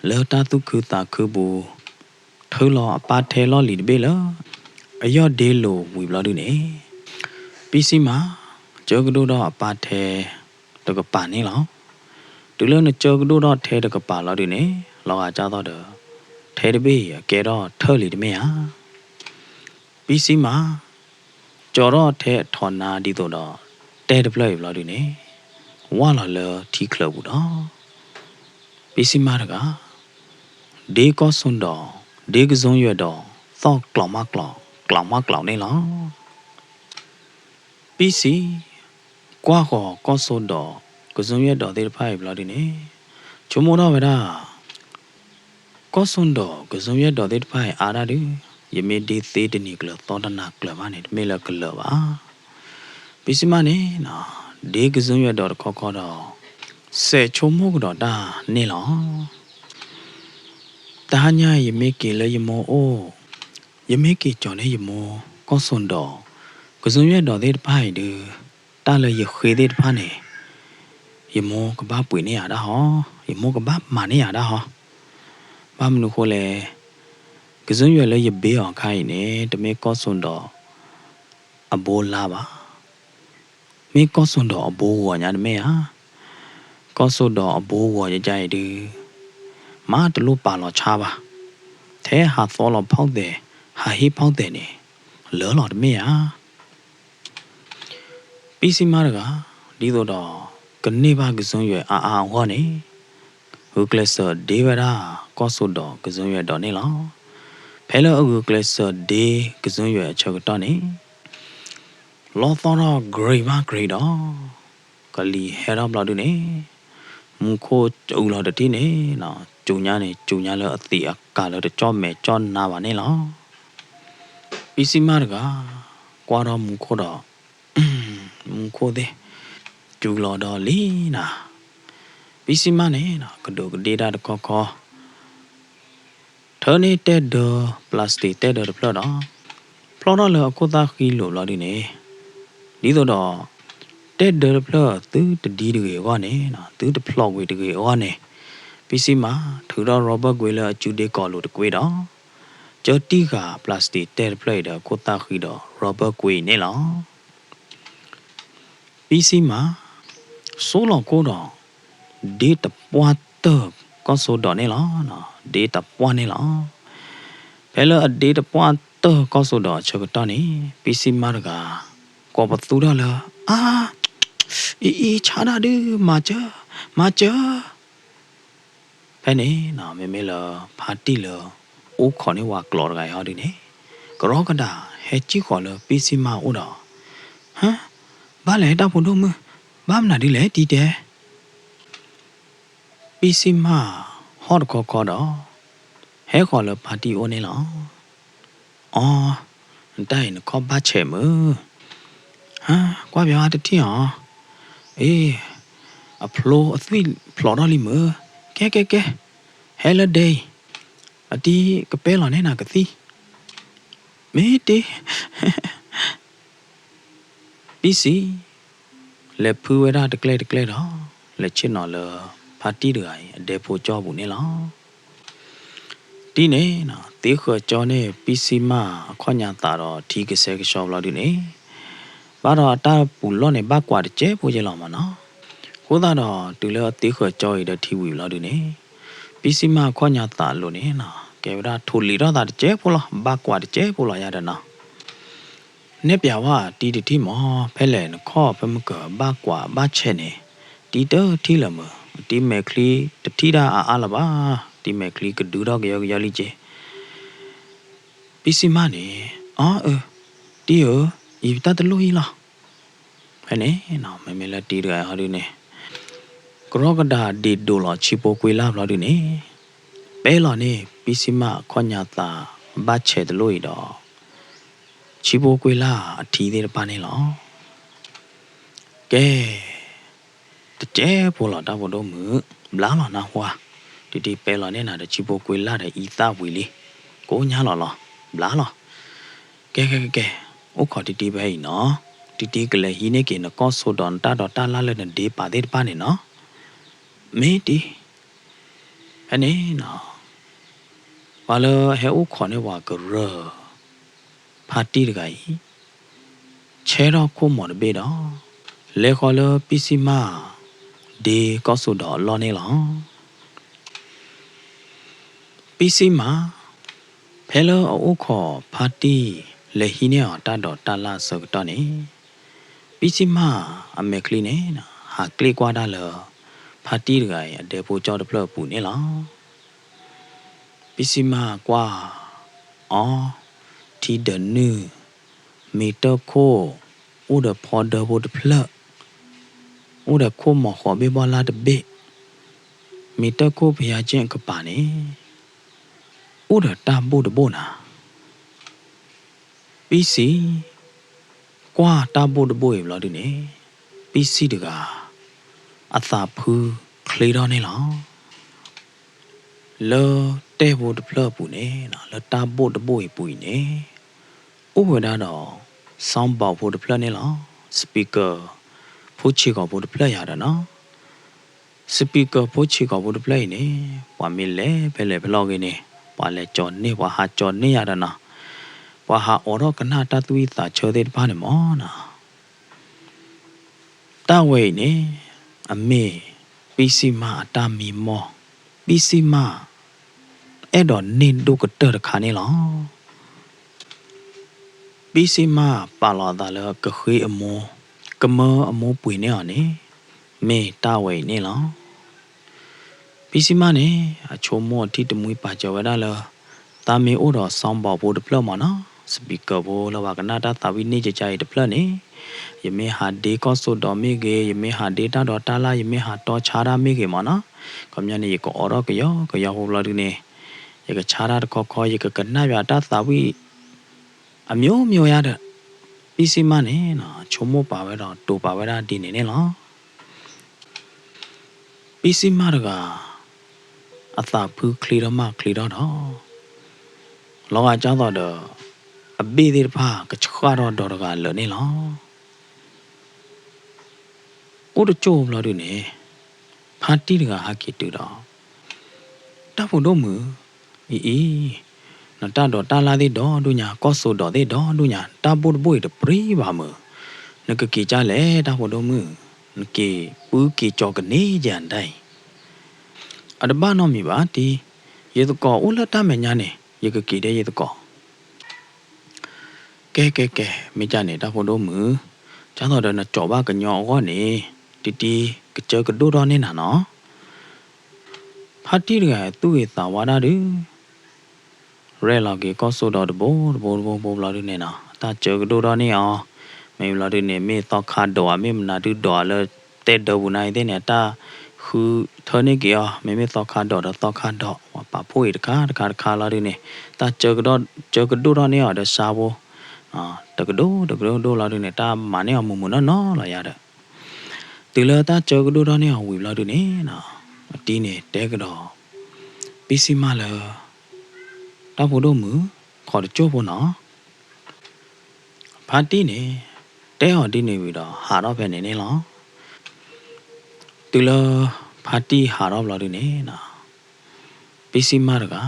လၢတၢ်သူၣ်ခုသးခုပူၤ ထုးလီၤအပၢ်ထဲလီၢ်လံၤတဘ့ၣ်လၢ အယီၢ်ဒ့လိာ်ဝံၤဘျီဒုန့ၣ်, ပံစံမါ ကၢကဒိၣ်ထီၣ်အပၢ်ထဲတကပၤန့ၣ်လီၤ. တုၤလၢနကၢကဒိၣ်ထီၣ်ထဲတကပၤလီၤဒုန့ၣ်, လီၤဂာ်ကၢ်သီၣ်ဒီး ထဲတဘ့ၣ်အံၤအကဲထီၣ်ထၢၣ်လံတမ့ၢ်ဧါ. ပံစံမါ ကၠီၤထီၣ်ထဲအထီးနါဒ်သိးဒီး တဲတဖျၢၣ်အံၤဘျီဒုန့ၣ်, ဝၢ်လီၤလၢထံချၢပူၤဒီး ပံစံမါတဂၤ ဒ့ကီၢ်စိဒိး, ဒ့ကစၢၢ်ယဲၢ်ဒီး သီၣ်ကျီးမးကျီး, ကျီးမးကျီးန့ၣ်လီၤ. ပံစံ ကွၢ်ဃီၤကီၢ်စိဒိး ကစၢၢ်ယဲၢ်ဒီးသ့ၣ်တဖၣ်အံၤဘျီဒုန့ၣ်, ဆိကမိၣ်ထီၣ်ဝဲဒၣ် ကီၢ်စိဒိးကစၢၢ်ယဲၢ်ဒီးသ့ၣ်တဖၣ်အံၤအါဒၣ်ဒု, ယမ့ၢ်ဒ့သ့တနံၤကျၢၤသီတနၤကျၢၤဘၣ်န့ၣ် တမ့ၢ်လၢကလၢၤဘၣ်. ပံစံမါန့ၣ် ဒ့ကစၢၢ်ယဲၢ်ဒီးတခီခီဒီး စဲးဆိကမိၣ်ကဒီးတၢ်န့ၣ်လီၤ. တဟါညါအံၤ ယမ့ၢ်က့ၤလၢယမိၢ်အိၣ်, ယမ့ၢ်က့ၤကၠီၤန့ၢ်ယမိၢ် ကီၢ်စိဒိး ကစၢၢ်ယဲၢ်ဒီးသ့ၣ်တဖၣ်အံၤဒု, တၢ်လၢယဃ့သ့ၣ်တဖၣ်န့ၣ် ယမိၢ်ကဘၣ်ပှ့ၤန့ၢ်ယၤဒၣ်ဟီ, ယမိၢ်ကဘၣ်မၤန့ၢ်ယၤဒၣ်ဟီ. ဘၣ်မနုၤဃိလဲၣ်, ကစၢၢ်ယဲၢ်လၢယဘ့အီၤအခါအံၤန့ၣ် တမ့ၢ်ကီၢ်စိဒိးအဘိလါဘၣ်, မ့ၢ်ကီၢ်စိဒိးအဘိဂီၤညါတမ့ၢ်ဧါ. ကီၢ်စိဒိးအဘိဂီၤယယါအံၤဒု, မ့ၢ်တလိၣ်ပာ်လီၤဆါဘၣ်, ထဲဟးသီလီၤဖီၣ်သဲး, ဟးဟ့ၣ်ဖီၣ်သဲးန့ၣ် လၢာ်လီၤတမ့ၢ်ဧါ. ပံစံမါတဂၤ ဒ်သိးဒီး ကန့ၢ်ဘၣ်ကစၢၢ်ယဲၢ်အါအါအဂီၢ်န့ၣ်, ဂုာ်ကျဲးစၢးဒ့ဝဲဒၣ်ကီၢ်စိဒိးကစၢၢ်ယဲၢ်ဒီးန့ၣ်လီၤ. ဖဲလၢအဂုာ်ကျဲးစၢးဒ့ကစၢၢ်ယဲၢ်အဆၢကတီၢ်န့ၣ်, လီသီၣ်ထီၣ် great မး great ဒီး ကလံၤဟဲထီၣ်ဘျီဒုန့ၣ်, မူခိၣ်စူၤလီၤတထံၣ်န့ၣ်, စူၤညါန့ၣ် စူၤညါလၢအသံးအကာ်လၢတကၠီၣ်မဲာ်ကၠီၣ်နါဘၣ်န့ၣ်လီၤ. ပံစံမါတဂၤ ကွၢ်ထီၣ်မူခိၣ်ဒီး မူခိၣ်သ့ၣ် စူၤလီၤဒီးလံနၤ. ပံစံမါန့ၣ် ကဒူးကဒ့တၢ်တခီခီ, ထၢန့ၢ်တဲၢ်ဒၢ plastic တဲၢ်ဒၢတဖျၢၣ်ဒီး ဖျီထီၣ်လၢအခိၣ်သၣ်ဃံလိၤဘျီဒုန့ၣ်, ဒ်သိးဒီး တဲၢ်ဒၢတဖျၢၣ် သုတဒံတဂ့ၤအဂီၢ်န့ၣ်, သုတဖျိးကွံာ်တဂ့ၤအဂီၢ်န့ၣ်, ပံစံမါ ထုးထီၣ် rubber ကွ့လၢအစုဒ့ကီၤလိၤတကွ့ဒီး ကၢတံၢ်ဃာ် plastic တဲၢ်တဖျၢၣ်အံၤဒီးအခိၣ်သၣ်ဃံဒီး rubber ကွ့အံၤန့ၣ်လီၤ. ပံစံမါ စိလီၤခိၣ်ဒီး ဒ့တပှၢ်တၢၢ်ကီၢ်စိဒိးန့ၣ်လီၤ. ဒ့တပှၢ်န့ၣ်လီၤ. ဖဲလၢအဒ့တပှၢ်တၢၢ်ကီၢ်စိဒိးအဆၢကတီၢ်န့ၣ်, ပံစံမါတဂၤ ကိးပသူထီၣ်လၢ အါ, အံၤအံၤ ဆါဒၣ်ဒုး မၤစၢၤ, မၤစၢၤ ဖဲန့ၣ် မ့မ့ၢ်လၢဖါတံၢ်လၢ အိၣ်ခိးန့ၢ်ဝဲကျီးတဂၤအံၤဟီဒုန့ၣ်, ကရီကဒးဟဲစံၣ်ဃီၤလၢပံစံမါအအိၣ်ဒီး, ဟၢ, ဘၣ်လဲၣ်တၢ်ဖိဒိၣ်မုၣ်, ဘၣ်မနုၤဒ်လဲၣ်တံၢ်တဲ. ပံစံမါ ဟီၣ်တခီခီဒီး ဟဲဃီၤလၢဖါတံၢ်အိၣ်န့ၣ်လီၤ. အီ, နတၢ်အံၤနခီၣ်ဘၣ်ဆဲးမုၢ်, ဟၢ, ကွၢ်ပၠးတထံၣ်အီၤ, အ့ အဖျိအသွံၣ်ဖျိးထီၣ်လံမုၢ်, ကဲကဲကဲ, ဟဲလၢဒဲအံၤ, အတံၤကပဲလီၤန့ၢ်နၤကသံၣ်, မ့ၢ်တ့ ပံစံ လဲၤဖုဝဲဒၣ်တကျဲတကျဲဒီး လဲၤဆ့ၣ်နီၤလၢ ဖါတံၢ်တဂၤအံၤ အဒဲဖိကၠီပူၤန့ၣ်လီၤ. တံၢ်န့ၣ် သ့ဃၢၤကၠီန့ၢ် ပံစံမၢ်အခီၣ်ညါသးဒီးထံကစဲကဆှီဘျီဒုန့ၣ်, ဘၣ်ဒီးအတၢ်ပူၤလီၢ်န့ၣ် ဘၣ်ကွၢ်တစဲးဖိယဲလီၤမးနီၤ. အဃိသတးဒီးတုၤလၢအသ့ဃၢၤကၠီအံၤဒီးထံဝံၤဘျီဒုန့ၣ်, ပံစံမၢ်အခီၣ်ညါသးအလိၤန့ၣ် ကဲဝဲဒၣ်ထိၣ်လံၤထီၣ်သးတစဲးဖိလီၤ, ဘၣ်ကွၢ်တစဲးဖိလီၤယၤဒီးနီၤ. နဲၣ်ပျးဝဲတံၤတထံၣ်မး, ဖဲလဲၣ်နခီၣ်ဖဲမုၢ်ကဘၣ်ကွၢ်ဘၣ်ဆဲးန့ၣ်, တံၤတထံၣ်လၢၤမုၢ်, တံၤမဲာ်ချံတထံၣ်ဒၣ်အါအါလၢၤဘၣ်, တံၤမဲာ်ချံကဒုထီၣ်ကယီကယီလံက့. ပံစံမၢ်န့ၣ်, အၢ, တံၤဧၢ, ယတၢ်တလိၣ်အံၤလီၤ. ဖဲန့ၣ် မ့မ့ၢ်လၢတံၤတဂၤအံၤဟီဒုန့ၣ်, ကရီကဒးဒ့ၣ်ဒိၣ်လီၤဆံဖိကွ့လၢ်ဘျီဒုန့ၣ်, ပဲလီၤန့ၢ် ပံစံမၢ်အခီၣ်ညါသးဘၣ်ဆဲးတလိၣ်အံၤဒီး ဆံဖိကွ့လၢ်အထံသ့ၣ်တဖၣ်န့ၣ်လီၤ. ကဲ, တစဲးဖိလီၤတၢ်ဖိဒိၣ်မုၢ်, ဘျါလီၤနၢ်ဟူဧါ, တံၤတံၤပဲလီၤန့ၢ်နၤဒီးဆံဖိကွ့လၢ်ဒီးအံသၣ်ဝံၤလံ, ကိးညါလီၤလီၤ, ဘျါလီၤ. ကဲကဲကဲကဲ, အိၣ်ခိးတံၤတံၤဖဲအံၤနီၤ, တံၤတံၤကလဲၤဟံးန့ၢ်က့ၤနကီၢ်စိဒီးနတၢ်ဒိးတၢ်လၢ်လၢနဒ့ပာ်သ့ၣ်တဖၣ်န့ၣ်နီၤ, မ့ၢ်တံၤ ဖဲန့ၣ်နီၤ, ပှၤလၢဟဲအိၣ်ခိးန့ၢ်ပှၤကရၢၢ် ဖါတံၢ်တဂၤအံၤ, ဆဲထီၣ်ခိၣ်မီၤတဘ့ၣ်ဒီး လဲၤဃီၤလၢပံစံမၢ် ဒ့ကီၢ်စိဒီးအလီၢ်န့ၣ်လီၤ. ပံစံမၢ် ဖဲလၢအအိၣ်ခိးဖါတံၢ် လဲၤဟံးန့ၢ်အီၤတၢ်ဒိးတၢ်လၢ်အဆၢကတီၢ်န့ၣ်, ပံစံမၢ်အမဲာ်ချံန့ၣ် ဟးကျ့ၣ်ကွၢ်တၢ်လၢ ဖါတံၢ်တဂၤအံၤ အဒဲဖိကၠီတဖျၢၣ်အပူၤန့ၣ်လီၤ. ပံစံမၢ်ကွၢ်အီၤ, ထံဒၢးနုာ်, မ့ၤတၢၢ်ခိၣ်, အိၣ်ဒီးဖီဒၢဖိတဖျၢၣ်, အိၣ်ဒီးခိၣ်မီၤဃိးဘ့ၣ်ဘီလၢ်တဘ့ၣ်, မ့ၤတၢၢ်ခိၣ်ဖယါက့ၣ်အကပၤန့ၣ် အိၣ်ဒီးတၢ်ဘိၣ်တဘိၣ်နၤ. ပံစံ ကွၢ်တၢ်ဘိၣ်တဘိၣ်အံၤဘျီဒုန့ၣ်, ပံစံတဂၤ အသးဖုချ့ထီၣ်န့ၣ်လီၤ. လၢတဲၢ်ဖိတဖျၢၣ်အပူၤန့ၣ်, လၢတၢ်ဘိၣ်တဘိၣ်အံၤပူၤအံၤန့ၣ်, အိၣ်ဝဲဒၣ်ဒီး sound box ဖိတဖျၢၣ်န့ၣ်လီၤ. speaker ဖိဆံးကီၢ်ဖိတဖျၢၣ်ယၤဒီးနီၤ. speaker ဖိဆံးကီၢ်ဖိတဖျၢၣ်အံၤန့ၣ်, ပှၤမ့ၢ်လဲၤဖဲလဲၣ်ဖဲလဲၣ်ဂ့ၤန့ၣ်, ပှၤလဲၤကၠီၤန့ၢ် ပှၤဟးကၠီၤန့ၢ်ယၤဒီးနီၤ. ပှၤဟးအိးထီၣ်ကနၣ်တၢ်သူၣ်ဝံၣ်သးဆၢသ့ၣ်တဖၣ်န့ၣ်မးနီၤ. တၢ်ဝဲအံၤန့ၣ် အမ့ၢ် ပံစံမၢ်အတၢ်မံမီၢ်, ပံစံမၢ် အဲၣ်ဒိးန့ၢ်ဒိၣ်ကတၢၢ်တခါန့ၣ်လီၤ. ပံစံမၢ်ပာ်လီၤအသးလၢကဃ့အမိၢ်, ကမၢအမိၢ်ပှ့ၤန့ၢ်အီၤန့ၣ်, မ့ၢ်တၢ်ဝဲအံၤန့ၣ်လီၤ. ပံစံမၢ်န့ၣ် အဆိကမိၣ်အထံၣ်တမှံပာ်စၢၤဝဲဒၣ်လၢ သးမ့ၢ်အိၣ်ဒီး sound box ဖိတဖျၢၣ်မးနီၤ, speaker ဖိလၢပှၤကနၣ်တၢ်သးဝံၣ်န့ၢ်ကကါအံၤတဖျၢၣ်န့ၣ်, ယမ့ၢ်ဟးဒ့ကီၢ်စိဒီးမ့ၢ်ဂ့ၤ, ယမ့ၢ်ဟးဒ့တၢ်ဒိးတၢ်လၢ်, ယမ့ၢ်ဟးတီဆါတၢ်မ့ၢ်ဂ့ၤမးနီၤ, ခီပညီန့ၣ် ယကအိးထီၣ်ကယီကယီဖိဘျီဒုန့ၣ်, ယကဆါတၢ်တခီခီ, ယကကနၣ်ယွၤတၢ်သးဝံၣ် အမျိုးမျိုးယၤဒီး ပံစံမၢ်န့ၣ် ဆိကမိၣ်ပာ်ဝဲဒီးတိာ်ပာ်ဝဲဒၣ်ဒ်န့ၣ်န့ၣ်လီၤ. ပံစံမၢ်တဂၤ အသးဖုချ့ထီၣ်မးချ့ထီၣ်ဒီး လီၤဂာ်ကၢ်သိးဒီး အဘ့ၣ်သ့ၣ်တဖၣ်ကဆှၣ်ထီၣ်ဒီးတဂၤလၢာ်န့ၣ်လီၤ. အိၣ်တကၠိၢ်ဘျီဒုန့ၣ် ဖါတံၢ်တဂၤဟဲက့ၤတုၤဒီး တၢ်ဖိဒိၣ်မုၣ်, အံၤအံၤ, နတၢ်ဒိးတၢ်လၢ်သ့ၣ်ဒီဒူၣ်ညါ, ကီၢ်စိဒီးသ့ၣ်ဒီဒူၣ်ညါ, တၢ်ဘိၣ်တဘိၣ်အံၤတပြံဘၣ်မုၢ်, နကက့ၤကၢ်လဲၣ် တၢ်ဖိဒိၣ်မုၣ်, နက့ၤပုၢ်က့ၤကၠီၤကန့ၢ်ယၤဒၣ်အံၤ. အတဘၣ်နီတမံၤဘၣ်တံၢ်, ယသကိးအိၣ်လၢတၢ်မဲာ်ညါန့ၣ် ယကက့ၤဒ်ယသကိး ကဲကဲကဲ, မ့ၢ်ကၢ်န့ၣ် တၢ်ဖိဒိၣ်မုၣ်, ကၢ်သိးဒီးနကၠီၤဘၣ်ကညီအဂီၢ်န့ၣ်, တံတံကစၢကဒိၣ်ထီၣ်န့ၢ်နၤနီၤ. ဖါတံၢ်တဂၤသူၣ်ဂ့ၤသးဝါဒၣ်ဒုး ရဲၣ်လီၤက့ၤကီၢ်စိဒီးတဘိတဘိတဘိတဘိဘျီဒုန့ၣ်နီၤ, တၢ်စၢကဒိၣ်ထီၣ်န့ၢ်အီၤ, မ့ၢ်ဘျီဒုန့ၣ် မ့ၢ်သီခါဒိးဧါ မ့ၢ်မနုၤဒုးဒိးဧါလၢတဲဒၢပူၤနၤအံၤသ့ၣ်န့ၣ် တၢ်ဃုထၢန့ၢ်က့ၤအီၤ, မ့မ့ၢ်သီခါဒိးဒီးသီခါဒိး, ပာ်ဖှိၣ်အံၤတခါတခါတခါလီၤဒုန့ၣ်, တၢ်စၢကဒိၣ်ထီၣ်န့ၢ်အီၤဒီးစါဖိ, တကဒိၣ်တကဒိၣ်ဒိၣ်လီၤဒုန့ၣ် တၢ်မၤန့ၢ်အီၤမုၢ်မုၢ်နီၢ်နီၢ်လီၤယၤဒီး တုၤလၢတၢ်ကၢကဒိၣ်ထီၣ်န့ၢ်အီၤဝံၤဘျီဒုန့ၣ်နီၤ, အတံၤန့ၣ်တဲကဒီး ပံစံမၢ်လၢ တၢ်ဖိဒိၣ်မုၣ်, ခိးတကၠိၢ်ဖိနီၤ. ဖါတံၢ်န့ၣ် တဲအီၤဒ်န့ၣ်ဝံၤဒီး ဟးထီၣ်ဖဲန့ၣ်န့ၣ်လီၤ. တုၤလၢ ဖါတံၢ်ဟးထီၣ်ဘျီဒုန့ၣ်နီၤ, ပံစံမၢ်တဂၤ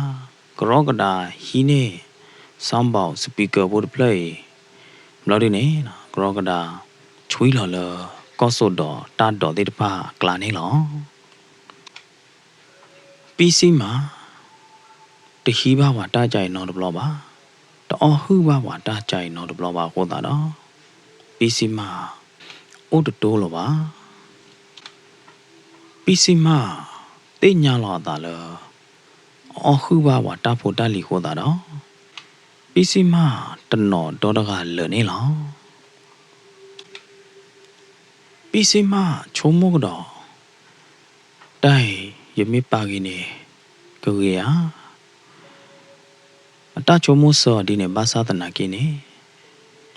ကရီကဒါဟံးန့ၢ် sound box speaker ဖိတဖျၢၣ်အံၤ ဘျီဒုန့ၣ်နီၤ, ကရီကဒါ ဆွံလီၤလၢ ကီၢ်စိဒီးတၢ်ဒိးသ့ၣ်တဖၣ်အကျါန့ၣ်လီၤ. ပံစံမၢ် တဟံးဘၣ်ပှၤတၢ်ကါအံၤနီတဘျီဘၣ်, တအီၣ်ဟုၣ်ဘၣ်ပှၤတၢ်ကါအံၤနီတဘျီဘၣ်အဃိသတးဒီး, ပံစံမၢ် အိၣ်တတိၢ်လၢၤဘၣ်. ပံစံမၢ် သ့ၣ်ညါလီၤအသးလၢ အအီၣ်ဟုၣ်ဘၣ်ပှၤတၢ်ဖိတၢ်လံၤအဃိသတးဒီး, ပံစံမၢ်တနီၤဒီတဂၤလၢာ်န့ၣ်လီၤ. ပံစံမၢ်ဆိကမိၣ်ကဒီး, တၢ်အံၤ ယမ့ၢ်ပာ်က့ၤန့ၣ် ကဂ့ၤဧါ. အတၢ်ဆိကမိၣ်ဆၢအီၤဒ်န့ၣ်ဘၣ်ဆၣ်သနာ်က့န့ၣ်,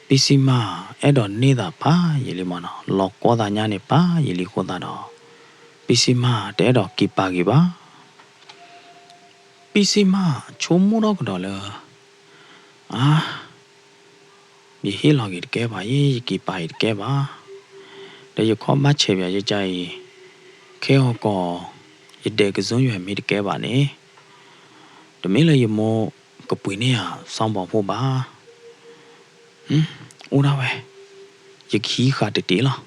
ပံစံမၢ်အဲၣ်ဒိးန့ၢ်သးဖးယံာ်လံမ့ၢ်နီၤ, လီၤကီသးညါန့ၣ်ဖးယံာ်လံအဃိသတးဒီး, ပံစံမၢ်တအဲၣ်ဒိးက့ၤပာ်က့ၤဘၣ်. ပံစံမၢ်ဆိကမိၣ်ထီၣ်ကဒီးလၢ အါ ယဟ့ၣ်လီၤက့ၤတကဲဘၣ်, ယက့ၤပာ်အံၤတကဲဘၣ်, ဒီးယခီၣ်ဘၣ်ဆဲးပၠးယကအံၤ, ခဲအံၤကီး ယဒဲးကစၢၢ်ယွဲၢ်မ့ၢ်တကဲဘၣ်န့ၣ်, တမ့ၢ်လၢယမိၢ်ကပှ့ၤန့ၢ်ယၤ sound box ဖိဘၣ်. အိၣ်ဒၣ်ဝဲ, ယကဟံးဃာ်တတ့ၢ်လီၤ.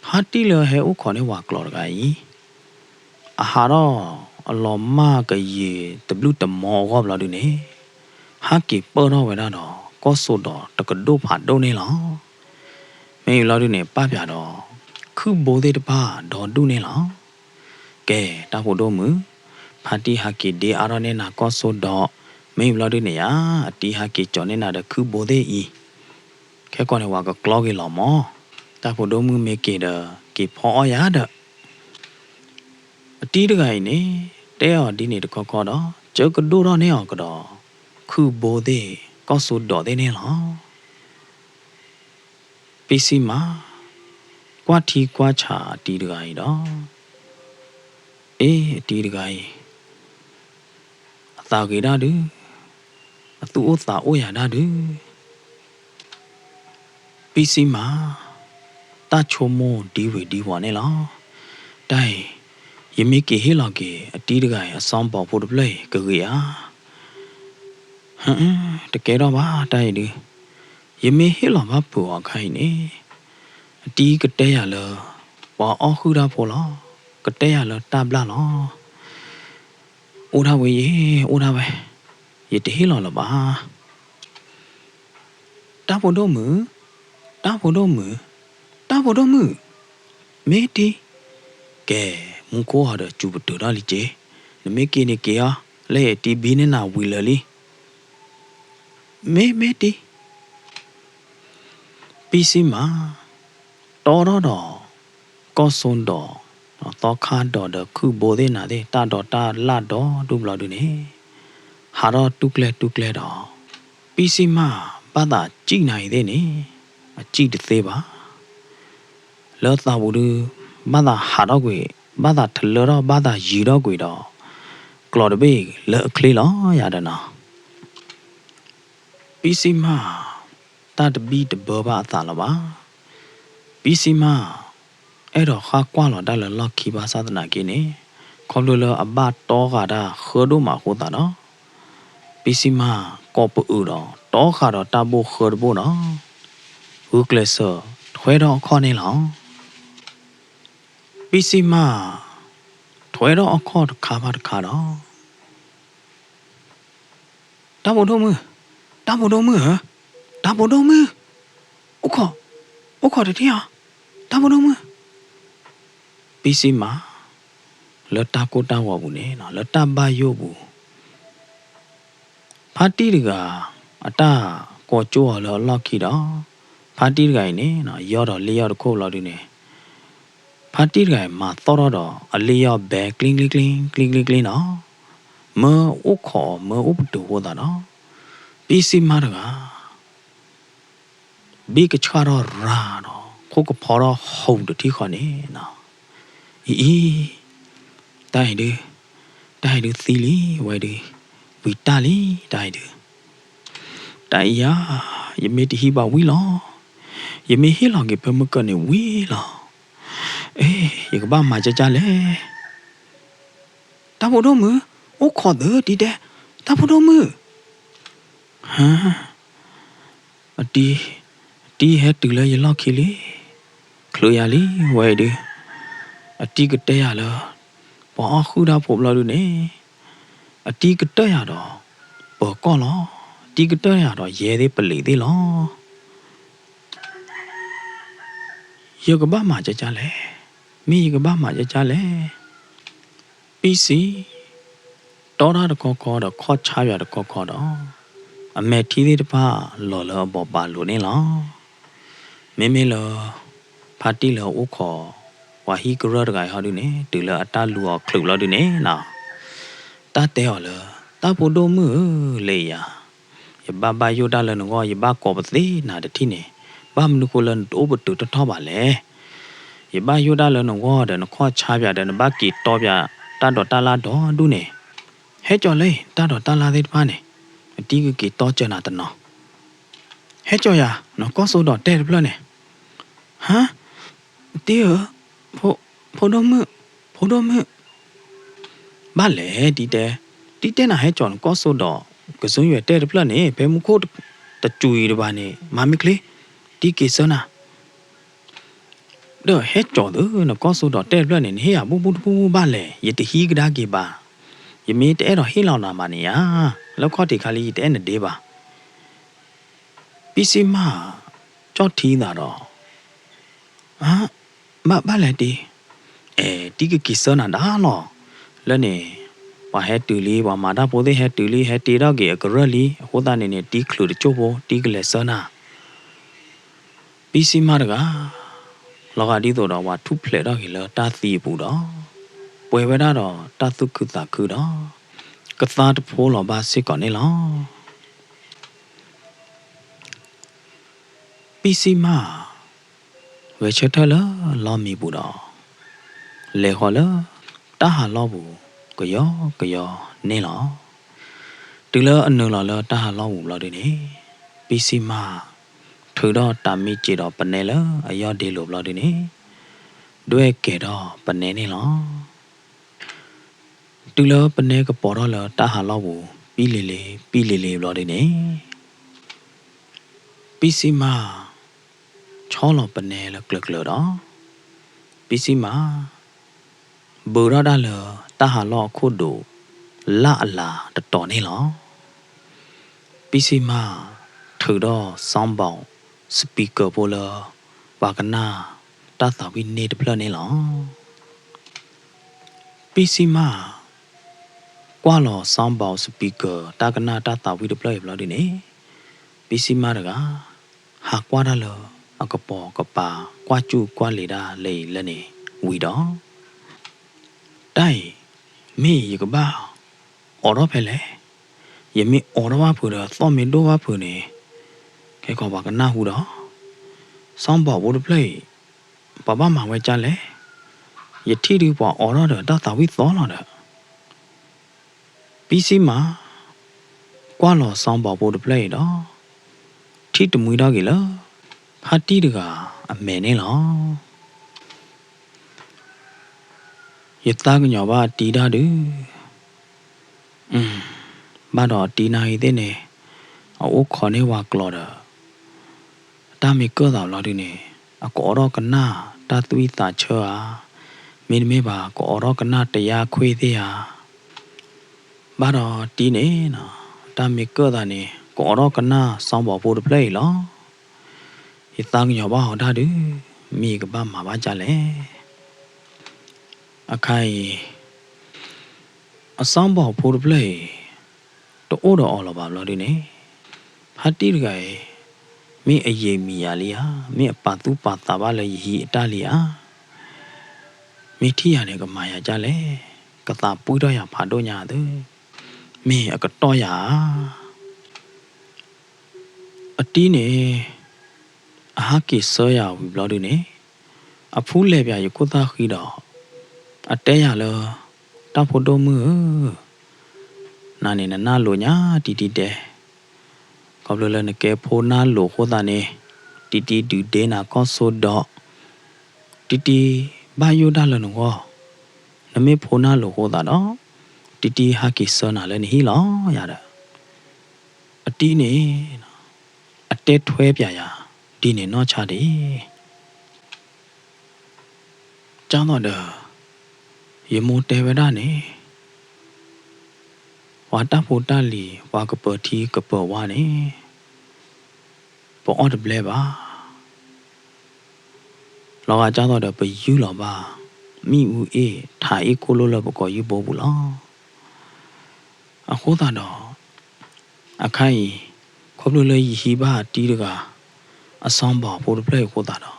ဖါတံၢ်လၢဟဲအိၣ်ခိးန့ၢ်ပှၤကျိာ်တဂၤအံၤ, အဟးထီၣ်အလီၤမၢ်ကယံာ်တဘျုးတမီအဂီၢ်ဘျီဒုန့ၣ်, ဟဲက့ၤပၢၢ်ထီၣ်ဝဲဒၣ်ဒီး ကီၢ်စိဒီးတကဒိၣ်ဖးဒိၣ်န့ၣ်လီၤ. မ့ၢ်ဘျီဒုန့ၣ် ပာ်ပၠးဒီး ခုၣ်ဘိသ့ၣ်တဖၣ်ဒီဒူၣ်န့ၣ်လီၤ. ကဲ တၢ်ဖိဒိၣ်မုၣ်, ဖါတံၢ်ဟဲက့ၤဒ့အါထီၣ်န့ၢ်နၤကီၢ်စိဒီး, မ့ၢ်ဘျီဒုန့ၣ်ဧါ, အတံၤဟဲက့ၤကၠီၤန့ၢ်နၤဒီးခုၣ်ဘိသ့ၣ်အံၤ, ခဲကီးန့ၣ် ပှၤကကျီက့ၤလီၤမၢ်. တၢ်ဖိဒိၣ်မုၣ်မ့ၢ်က့ၤဒီး က့ၤဖီအီၣ်ယၤဒီး အတံၤတဂၤအံၤန့ၣ် တဲအီၤဒ်န့ၣ်တခီခီဒီး ကၢကဒိၣ်ထီၣ်န့ၢ်အီၤကဒီး ခုၣ်ဘိသ့ၣ် ကီၢ်စိဒီးသ့ၣ်န့ၣ်လီၤ. ပံစံမၢ် ကွၢ်ထံကွၢ်ဆးအတံၤတဂၤအံၤဒီး, အ့ အတံၤတဂၤအံၤ အသးဂ့ၤဒၣ်ဒုး, အသူၣ်အိၣ်သးအိၣ်ယၤဒၣ်ဒုး. ပံစံမၢ် တၢ်ဆိကမိၣ်ဒ်ဝ့ၤဒ်ဝီၤန့ၣ်လီၤ. တၢ်အံၤ ယမ့ၢ်က့ၤဟ့ၣ်လီၤက့ၤ အတံၤတဂၤအံၤ အ sound box ဖိတဖျၢၣ်အံၤ ကဂ့ၤဧါ. ဟ, တကဲထီၣ်ဘၣ်တၢ်အံၤဒုး, ယမ့ၢ်ဟ့ၣ်လီၤဘၣ်ဖုးအီၤအခါအံၤန့ၣ်, အတံၤကတဲယၤလၢ ပှၤအီၣ်ဟုၣ်တၢ်ဖိလီၤ, ကတဲယၤလၢတၢ်ဘျၣ်လီၤ. အိၣ်ဒၣ်ဝဲယဲ, အိၣ်ဒၣ်ဝဲ, ယတဟ့ၣ်လီၤလၢၤဘၣ်. တၢ်ဖိဒိၣ်မုၣ်, တၢ်ဖိဒိၣ်မုၣ်, တၢ်ဖိဒိၣ်မုၣ်, မ့ၢ်တံၤ, ကဲ, မူခိၣ်ဟီဒီးစူၤပတုာ်ထီၣ်လံက့ၤ, နမ့ၢ်က့ၤန့ၣ်က့ၤအီၤ, လၢအတံၤဘံန့ၢ်နၤဝံၤလၢာ်လံ. မ့ၢ်မ့ၢ်တံၤ ပံစံမၢ် တီထီၣ်ဒီး ကီၢ်စိဒီး သီခါဒီးဒီးခုၣ်ဘိသ့ၣ်နၤသ့ၣ် တၢ်ဒိးတၢ်လၣ်ဒီဒူၣ်ဘျီဒုန့ၣ် ဟးထီၣ်တူၢ်ကျဲတူၢ်ကျဲဒီး ပံစံမၢ် ဘၣ်သးစံၣ်နၤအံၤသ့ၣ်န့ၣ် အစံၣ်တသ့ဘၣ်. လၢသးပူၤဒု ဘၣ်သးဟးထီၣ်ကွံာ် ဘၣ်သးထလၢထီၣ် ဘၣ်သးယံၤထီၣ်ကွံာ်ဒီး ကျီးတဘ့ၣ်လၢအချ့လီၤယၤဒီးနီၤ. ပံစံမၢ် တၢ်တဘံၣ်တဘၢဘၣ်အသးလၢၤဘၣ်. ပံစံမၢ် အဲၣ်ဒိးဃၣ်ကွၢ်လီၤတၢ်လၢလီၢ်ခံဘၣ်ဆၣ်သနာ်က့န့ၣ် ခီဖျိလၢအဘၣ်တီဃာ်တၢ်ဃၢဒိၣ်မးအဃိသတးဒီး ပံစံမၢ် ကိးပအုးဒီး တီဃာ်ဒီးတၢ်ဘိၣ်ဃၢတဘိၣ်ဒီး ဂုာ်ကျဲးစၢးထွဲထီၣ်အခီၣ်န့ၣ်လီၤ. ပံစံမၢ် ထွဲထီၣ်အခီၣ်တခါဘၣ်တခါဒီး တၢ်ဖိဒိၣ်မုၣ်, တၢ်ဖိဒိၣ်မုၣ်ဧၢ, တၢ်ဖိဒိၣ်မုၣ်, အိၣ်ခိး, အိၣ်ခိးတထံၣ်အီၤ, တၢ်ဖိဒိၣ်မုၣ်. ပံစံမၢ် လၢတၢ်ကိၢ်တၢ်ဂီၤပူၤန့ၣ် လၢတၢ်ဘၣ်ယိၣ်ပူၤ ဖါတံၢ်တဂၤ အတၢ်ကိးကၠိအီၤလၢအလီၢ်ခံဒီး ဖါတံၢ်တဂၤအံၤန့ၣ် ယီၢ်ဒီးလ့ၣ်ယီၢ်တခိၣ်ဘျီဒုန့ၣ် ဖါတံၢ်တဂၤအံၤမၤသီၣ်ထီၣ်ဒီး အလ့ၣ်ယီၢ်ဘဲ ကျံကျံကျံကျံကျံနီၤ, မၢအိၣ်ခိးအီၤ မၢအိၣ်ပတုာ်အဃိသတးဒီး ပံစံမၢ်တဂၤ ဘ့ၣ်ကဆှၣ်ထီၣ်ရၤဒီး ခိၣ်ကဖီထီၣ်ဟူးတထံၣ်ဃီန့ၣ်နီၤ, အံၤအံၤ, တၢ်အံၤဒုး, တၢ်အံၤဒုးသံလံ, ဝဲဒုး, ဝံၤတၢ်လံ, တၢ်အံၤဒုး, တၢ်အံၤဧါ, ယမ့ၢ်တဟံးဘၣ်ဝံၤလီၤ, ယမ့ၢ်ဟ့ၣ်လီၤက့ၤဖဲမုၢ်ကၢၢ်န့ၣ်ဝံၤလီၤ, အ့ ယကဘၣ်မၤကၢ်ကၢ်လဲၣ်. တၢ်ဖိဒိၣ်မုၣ်, အိၣ်ခိးသုတံၤတဲ, တၢ်ဖိဒိၣ်မုၣ်, ဟါ, အတံၤ, အတံၤဟဲတုၤလၢယလီၢ်ခံလံ, ချုးယၤလံဝဲအံၤဒုး, အတံၤကတဲယၤလၢ ပှၤအီၣ်ဃုာ်တၢ်ဖိဘျီဒုးန့ၣ်, အတံၤကတၢၢ်ယၤဒီး ပၢၤကီၢ်လီၤ, အတံၤကတၢၢ်ယၤဒီးယဲသ့ၣ်ပလံးသ့ၣ်လီၤ. ယကဘၣ်မၤကၢ်ကၢ်လဲၣ်, မ့ၢ်ယကဘၣ်မၤကၢ်ကၢ်လဲၣ်. ပံစံ တီတၢ်တခီခီဒီးခီၣ်ဆါယၤတခီခီဒီး, အမဲာ်ထံသ့ၣ်တဖၣ်လီၤလၢအဘီးပာ်လိၤန့ၣ်လီၤ. မ့မ့ၢ်လၢ ဖါတံၢ်လၢအအိၣ်ခိး ပှၤဟံၣ်ကရၢၢ်တဂၤအံၤဟီဒုးန့ၣ် တုၤလၢအတၢ်လူၤအီၤချုးလီၤဒုးန့ၣ်နီၤ, တၢ်တဲအီၤလၢ တၢ်ဖိဒိၣ်မုၣ်ဧၢ, လဲၤယၤ ယဘၣ်ဘၣ်ယိၣ်တၢ်လၢနဂီၢ်, ယဘၣ်ကိးပသ့နၤတထံၣ်န့ၣ်, ဘၣ်မနုၤဃိလၢနတအိၣ်ပတုာ်ထီၣ်ထီၣ်ဘၣ်လဲၣ်. ယဘၣ်ယိၣ်တၢ်လၢနဂီၢ်ဒီး နခီၣ်ဆါပၠးဒီး နဘၣ်က့ၤတီပၠး တၢ်ဒိးတၢ်လၣ်ဒီဒူၣ်န့ၣ်, ဟဲကၠီၤလၢ တၢ်ဒိးတၢ်လၣ်သ့ၣ်တဖၣ်န့ၣ်, အတံၤကက့ၤတီစၢၤနၤတနီၤ. ဟဲကၠီၤယၤ နကီၢ်စိဒီးတဲတဖျၢၣ်န့ၣ်, ဟါ, တံၤဧၢ, ဖိဒိၣ်မုၣ်, ဖိဒိၣ်မုၣ်, ဘၣ်လဲၣ်တံၤတဲ, တံၤတဲနၤဟဲကၠီၤနကီၢ်စိဒီး ကစၢၢ်ယွဲၤတဲတဖျၢၣ်န့ၣ် ဖဲမူခိၣ်တစူၤအံၤတဘၣ်န့ၣ် မၤမ့ၢ်ချ့, တံၤက့ၤဆၢနၤ ဒီးဟဲကၠီၤသု နကီၢ်စိဒီးတဲတဖျၢၣ်န့ၣ် နဟ့ၣ်ယၤဘူၣ်ဘူၣ်တဘူၣ်ဘူၣ်ဘၣ်လဲၣ်, ယတဟံးကဒါက့ၤဘၣ်, ယမ့ၢ်တအဲၣ်ဒိးဟ့ၣ်လီၤနၤဘၣ်န့ၣ်ဧါ, လၢခီၣ်ထံးခါလံ ယတအဲၣ်နဒ့ဘၣ်. ပံစံမး ကၠီၣ်ထံသးဒီး, အ, ဘၣ်ဘၣ်လဲၣ်တံၤ, အဲ တံၤကက့ၤဆၢနၤဒၣ်လီၤ. လၢန့ၣ် ပှၤဟဲတုၤလံ, ပှၤမၤတၢ်ဖိသ့ၣ်ဟဲတုၤလံ, ဟဲတ့ထီၣ်က့ၤအကရၢၢ်လံ, အဃိသတးန့ၣ်န့ၣ် တံၤချုးတကၠိၢ်ဖိ တံၤကလဲၤဆၢနၤ ပံစံမးတဂၤ, လီၤဂာ်ဒ်သိးဒီးပှၤထူၣ်ဖျဲးထီၣ်က့ၤလၢတၢ်သံအပူၤဒီး, ပှဲၤဝဲဒၣ်ဒီးတၢ်သူၣ်ခုသးခုဒီး, ကသါတဖိလီၤဘၣ်စ့ၢ်ကီးန့ၣ်လီၤ. ပံစံမး ဂဲၤဆၢထၢၣ်လၢလီၢ်မံပူၤဒီး, လဲၤဃီၤလၢတၢ်ဟးလီၢ်ပူၤကယီကယီန့ၣ်လီၤ. တုၤလၢအနုာ်လီၤလၢတၢ်ဟးလီၢ်ပူၤဘျီဒုန့ၣ်, ပံစံမး ထုးထီၣ်တၢ်မံစ့ၤဒီးပနဲလၢအယီၢ်ဒ့လိၤဘျီဒုန့ၣ်, ဒွဲၣ်ကဲၤထီၣ်ပနဲန့ၣ်လီၤ. တုၤလၢပနဲကပီၤထီၣ်လၢတၢ်ဟးလီၢ်ပူၤ ပံလ့ၤလ့ၤ ပံလ့ၤလ့ၤဘျီဒုန့ၣ်, ပံစံမး ဆီလီၤပနဲလၢကျၢၤကျၢၤဒီး, ပံစံမး ဘုးထီၣ်တၢ်လၢတၢ်ဟးလီၢ်အခိၣ်ဒိး လၢ်အလၤတတီၤန့ၣ်လီၤ. ပံစံမး ထုးထီၣ် sound box speaker ဖိလၢ ပှၤကနၣ်တၢ်သးဝံၣ်န့ၢ်တဖျၢၣ်န့ၣ်လီၤ. ပံစံမး ကွၢ်လီၤ sound box speaker တၢ်ကနၣ်တၢ်သးဝံၣ်တဖျၢၣ်အံၤဘျီဒုန့ၣ်, ပံစံမးတဂၤ ဟးကွၢ်တၢ်လၢအကပိာ်ကပၤ ကွၢ်စူၣ်ကွၢ်လံၤဒၣ်လၢအံၤလၢန့ၣ်ဝံၤဒီး, တၢ်အံၤ မ့ၢ်ယကဘၣ်အိးထီၣ်ဖဲလဲၣ်. ယမ့ၢ်အိးထီၣ်ဘၣ်ဖုးဒီးသီၣ်မ့ၢ်ဒိၣ်ဘၣ်ဖုးန့ၣ်, ခဲကီးပှၤကနၣ်ဟူဒီး, sound box ဖိတဖျၢၣ်အံၤ ပှၤဘၣ်မၤဝဲကၢ်လဲၣ်. ယထံၣ်ဒုးပှၤအိးထီၣ်ဒီးတၢ်သးဝံၣ်သီလီၤဒီး ပံစံမး ကွၢ်လီၤ sound box ဖိတဖျၢၣ်အံၤဒီး, ထံၣ်တမှံထီၣ်က့ၤလၢ ဖါတံၢ်တဂၤအမဲာ်န့ၣ်လီၤ. ယသးကညီၤဘၣ်အတံၤဒၣ်ဒုး, ဘၣ်ဒီးအတံၤနၢ်ဂ့ၤသ့ၣ်န့ၣ်, အအိၣ်ခိးန့ၢ်ဝၤကျိာ်ဒီး တၢ်မ့ၢ်ကၢၣ်သးဘျီဒုန့ၣ်, အကအိးထီၣ်ကနၣ်တၢ်သွံၣ်သးဆၢဧါ, မ့တမ့ၢ်ဘၣ် ကအိးထီၣ်ကနၣ်တယါခွ့သ့ၣ်ဧါ. ဘၣ်ဒီးတံၤန့ၣ်, တၢ်မ့ၢ်ကၢၣ်သးန့ၣ် ကအိးထီၣ်ကနၣ် sound box ဖိတဖျၢၣ်အံၤလီၤ. ယသးကညီၤဘၣ်အီၤဒၣ်ဒုး, မ့ၢ်ယကဘၣ်မၤဘၣ်ကၢ်လဲၣ်. အခါအံၤ အ sound box ဖိတဖျၢၣ်အံၤ တအိၣ်ဒီးအီၤလၢၤဘၣ်ဘျီဒုန့ၣ်, ဖါတံၢ်တဂၤအံၤ မ့ၢ်အယံာ်မံၤယၤလံဧါ, မ့ၢ်အပာ်သူၣ်ပာ်သးဘၣ်လၢယဟံးအတၢ်လံဧါ, မ့ၢ်ထံၣ်ယၤန့ၣ်ကမၤယၤကၢ်လဲၣ်, ကသးပှံၢ်ထီၣ်ယၤဖးဒိၣ်ညါသၢ, မ့ၢ်အကတီၢ်ယၤဧါ. အတံၤန့ၣ် ဟးက့ၤဆှၢယၤဝံၤဘျီဒုန့ၣ်, အဖုလဲၤပၠးယခိၣ်သၣ်ဃံဒီး အတဲယၤလၢ တၢ်ဖိဒိၣ်မုၣ်ဧၢ, နၤန့ၣ်နနၢ်လိၤညါတံတံဒဲး, ခီဖျိလၢနကဲဖိနၢ်လိၤအဃိသတးန့ၣ်, တံတံဒုးဒ့နၤကီၢ်စိဒီး, တံတံဘၣ်ယိၣ်ဒၣ်လၢနဂီၢ်, နမ့ၢ်ဖိနၢ်လိၤအဃိသတးဒီး, တံတံဟးက့ၤဆှၢနၤလၢနဟံၣ်လီၤယၤဒီး, အတံန့ၣ် အတဲထွဲပၠးယၤ ဒ်န့ၣ်နီၢ်ဆါဒံး ကၢ်သိးဒီး ယမိၢ်တဲဝဲဒၣ်န့ၣ်, ပှၤတၢ်ဖိတၢ်လံၤ ပှၤကပၢၤထံကပၢၤဝါန့ၣ် ပအီၣ်တဘျဲဘၣ်. လီၤဂာ်ကၢ်သိးဒီးပယူၢ်လီၤဘၣ် မ့ၣ်အူအ့ၣ်ထးအ့ၣ်ခိၣ်လိၣ်လၢပကိာ်ယူၢ်ဘိပူၤလီၤ. အဃိသတးဒီး အခါအံၤ ခီဖျိလၢယဟံးဘၣ်အတံတဂၤ အစီဘီၣ်ဖိတဖျၢၣ်အံၤအဃိသတးဒီး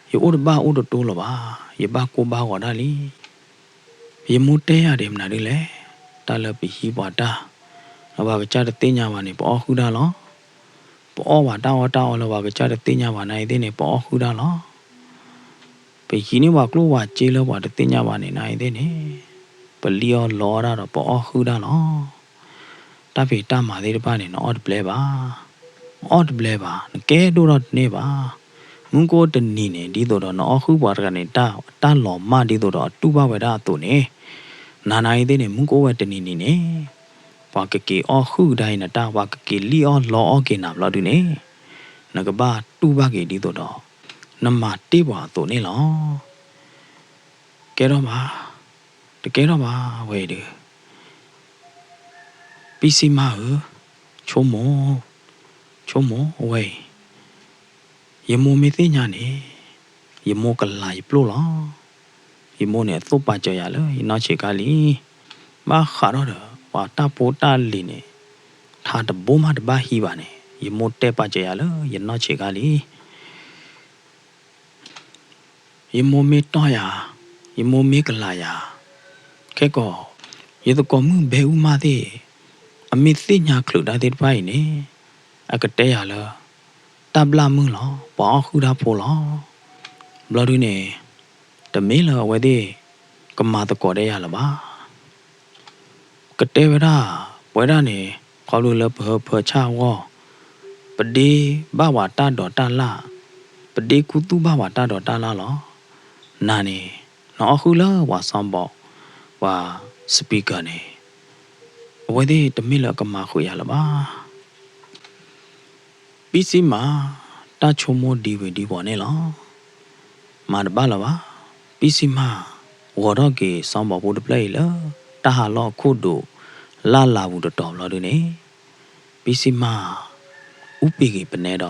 ယအိၣ်တဘၣ်အိၣ်တတိၤလၢၤဘၣ်, ယဘၣ်ကိၢ်ဘၣ်ဂီၤဒၣ်လံ. ယမိၢ်တဲယၤဒ်မနုၤဒ်လဲၣ်, တၢ်လၢပဟံးပှၤတၢ် လၢပှၤကစၢ်တသ့ၣ်ညါဘၣ်န့ၣ် ပအီၣ်ဃုာ်တၢ်လီၤ. ပအီၣ်ပှၤတၢ်အီၣ်တၢ်အီလၢပှၤကစၢ်တသ့ၣ်ညါဘၣ်နာ်အံၤသ့ၣ်န့ၣ် ပအီၣ်ဃုာ်တၢ်လီၤ. ပဟံးန့ၢ်ပှၤကျိၣ်ပှၤစ့လၢပှၤတသ့ၣ်ညါဘၣ်န့ၣ်နာ်အံၤသ့ၣ်န့ၣ် ပလံၣ်အီၣ်လီအီၣ်တၢ်ဒီးပအီၣ်ဃုာ်တၢ်လီၤ. တၢ်ဖံးတၢ်မၤသ့ၣ်တဖၣ်န့ၣ် နအီၣ်တဘျဲဘၣ်, အီၣ်တဘျဲဘၣ်, နကဲဒိၣ်ထီၣ်တန့ၢ်ဘၣ်. မုၢ်ကအိၣ်တနံၤန့ၣ် ဒ်သိးဒီးနအီၣ်ဃုာ်ပှၤတဂၤန့ၣ် တၢ်လီၤမၢ်ဒ်သိးဒီးအတူၢ်ဘၣ်ဝဲဒၣ်အသိးန့ၣ်, နၤနာ်အံၤသ့ၣ်န့ၣ် မုၢ်ကအိၣ်ဝဲတနံၤနံၤန့ၣ် ပှၤကက့ၤအီၣ်ဃုာ်ကဒါအံၤနတၢ် ပှၤကက့ၤလံၣ်အီၣ်လီအီၣ်က့ၤနၤဘျီဒုန့ၣ်, နကဘၣ်တူၢ်ဘၣ်က့ၤဒ်သိးဒီး နမၤတ့ၢ်ပှၤအသိးန့ၣ်လီၤ. ကဲထီၣ်ဘၣ်, တကဲထီၣ်ဘၣ်ဝဲအံၤဒီး ပံစံမၢ်ဧၢ, ဆိကမိၣ်, ဆိကမိၣ်ဝဲအံၤ, ယမိၢ်မ့ၢ်သ့ၣ်ညါန့ၣ်, ယမိၢ်ကလၤယပျိၢ်လီၤ. ယမိၢ်န့ၣ်အသိၣ်ပာ်စၢၤယၤလၢယနီၢ်ဆံးခါလံ. ဘၣ်ဃးထီၣ်ဒီး ပှၤတၢ်ဖိတၢ်လံၤန့ၣ် ထးတဘိမးတဘၣ်ဟံးဘၣ်န့ၣ် ယမိၢ်တဲပာ်စၢၤယၤလၢယနီၢ်ဆံးခါလံ. ယမိၢ်မ့ၢ်တီၢ်ယၤ, ယမိၢ်မ့ၢ်ကလၤယၤ, ခဲကီး ယသကိးမုၣ်ဘဲအူမၢ်သ့ၣ် အမ့ၢ်သ့ၣ်ညါချုးတၢ်သ့ၣ်တဖၣ်အံၤန့ၣ် အကတဲယၤလၢ တၢ်ဘျၣ်မုၢ်လီၤ, ပှၤအီၣ်ဃုာ်တၢ်ဖိလီၤ. ဘျီဒုန့ၣ် တမ့ၢ်လၢအဝဲသ့ၣ် ကမၤသကိးဒီးယၤလၢၤဘၣ်. ကတဲဝဲဒၣ်, ပဝဲဒၣ်န့ၣ် ခီဖျိလၢပဟၢဖၢဆၣ်အဂီၢ်, ပဒ့ဘၣ်ပှၤတၢ်ဒိးတၢ်လၣ်, ပဒ့ကူသူၣ်ဘၣ်ပှၤတၢ်ဒိးတၢ်လၣ်လီၤ. နၤန့ၣ် နအီၣ်ဃုာ်လၢပှၤစီဘီၣ်, ပှၤ speaker န့ၣ် အဝဲသ့ၣ်တမ့ၢ်လၢအကမၤဃုာ်ယၤလၢၤဘၣ်. ပံစံမၢ် တၢ်ဆိကမိၣ်ဒ်ဝံၤဒ်ဝီၤန့ၣ်လီၤ. မၤတဘၣ်လၢၤဘၣ်. ပံစံမၢ် ဂီၤထီၣ်က့ၤစီဘီၣ်ဖိတဖျၢၣ်အံၤလၢ တၢ်ဟးလီၢ်အခိၣ်ဒိး လၢ်လၤပူၤတတီၤဘျီဒုန့ၣ်, ပံစံမၢ် အူပ့ၤက့ၤပနဲဒီး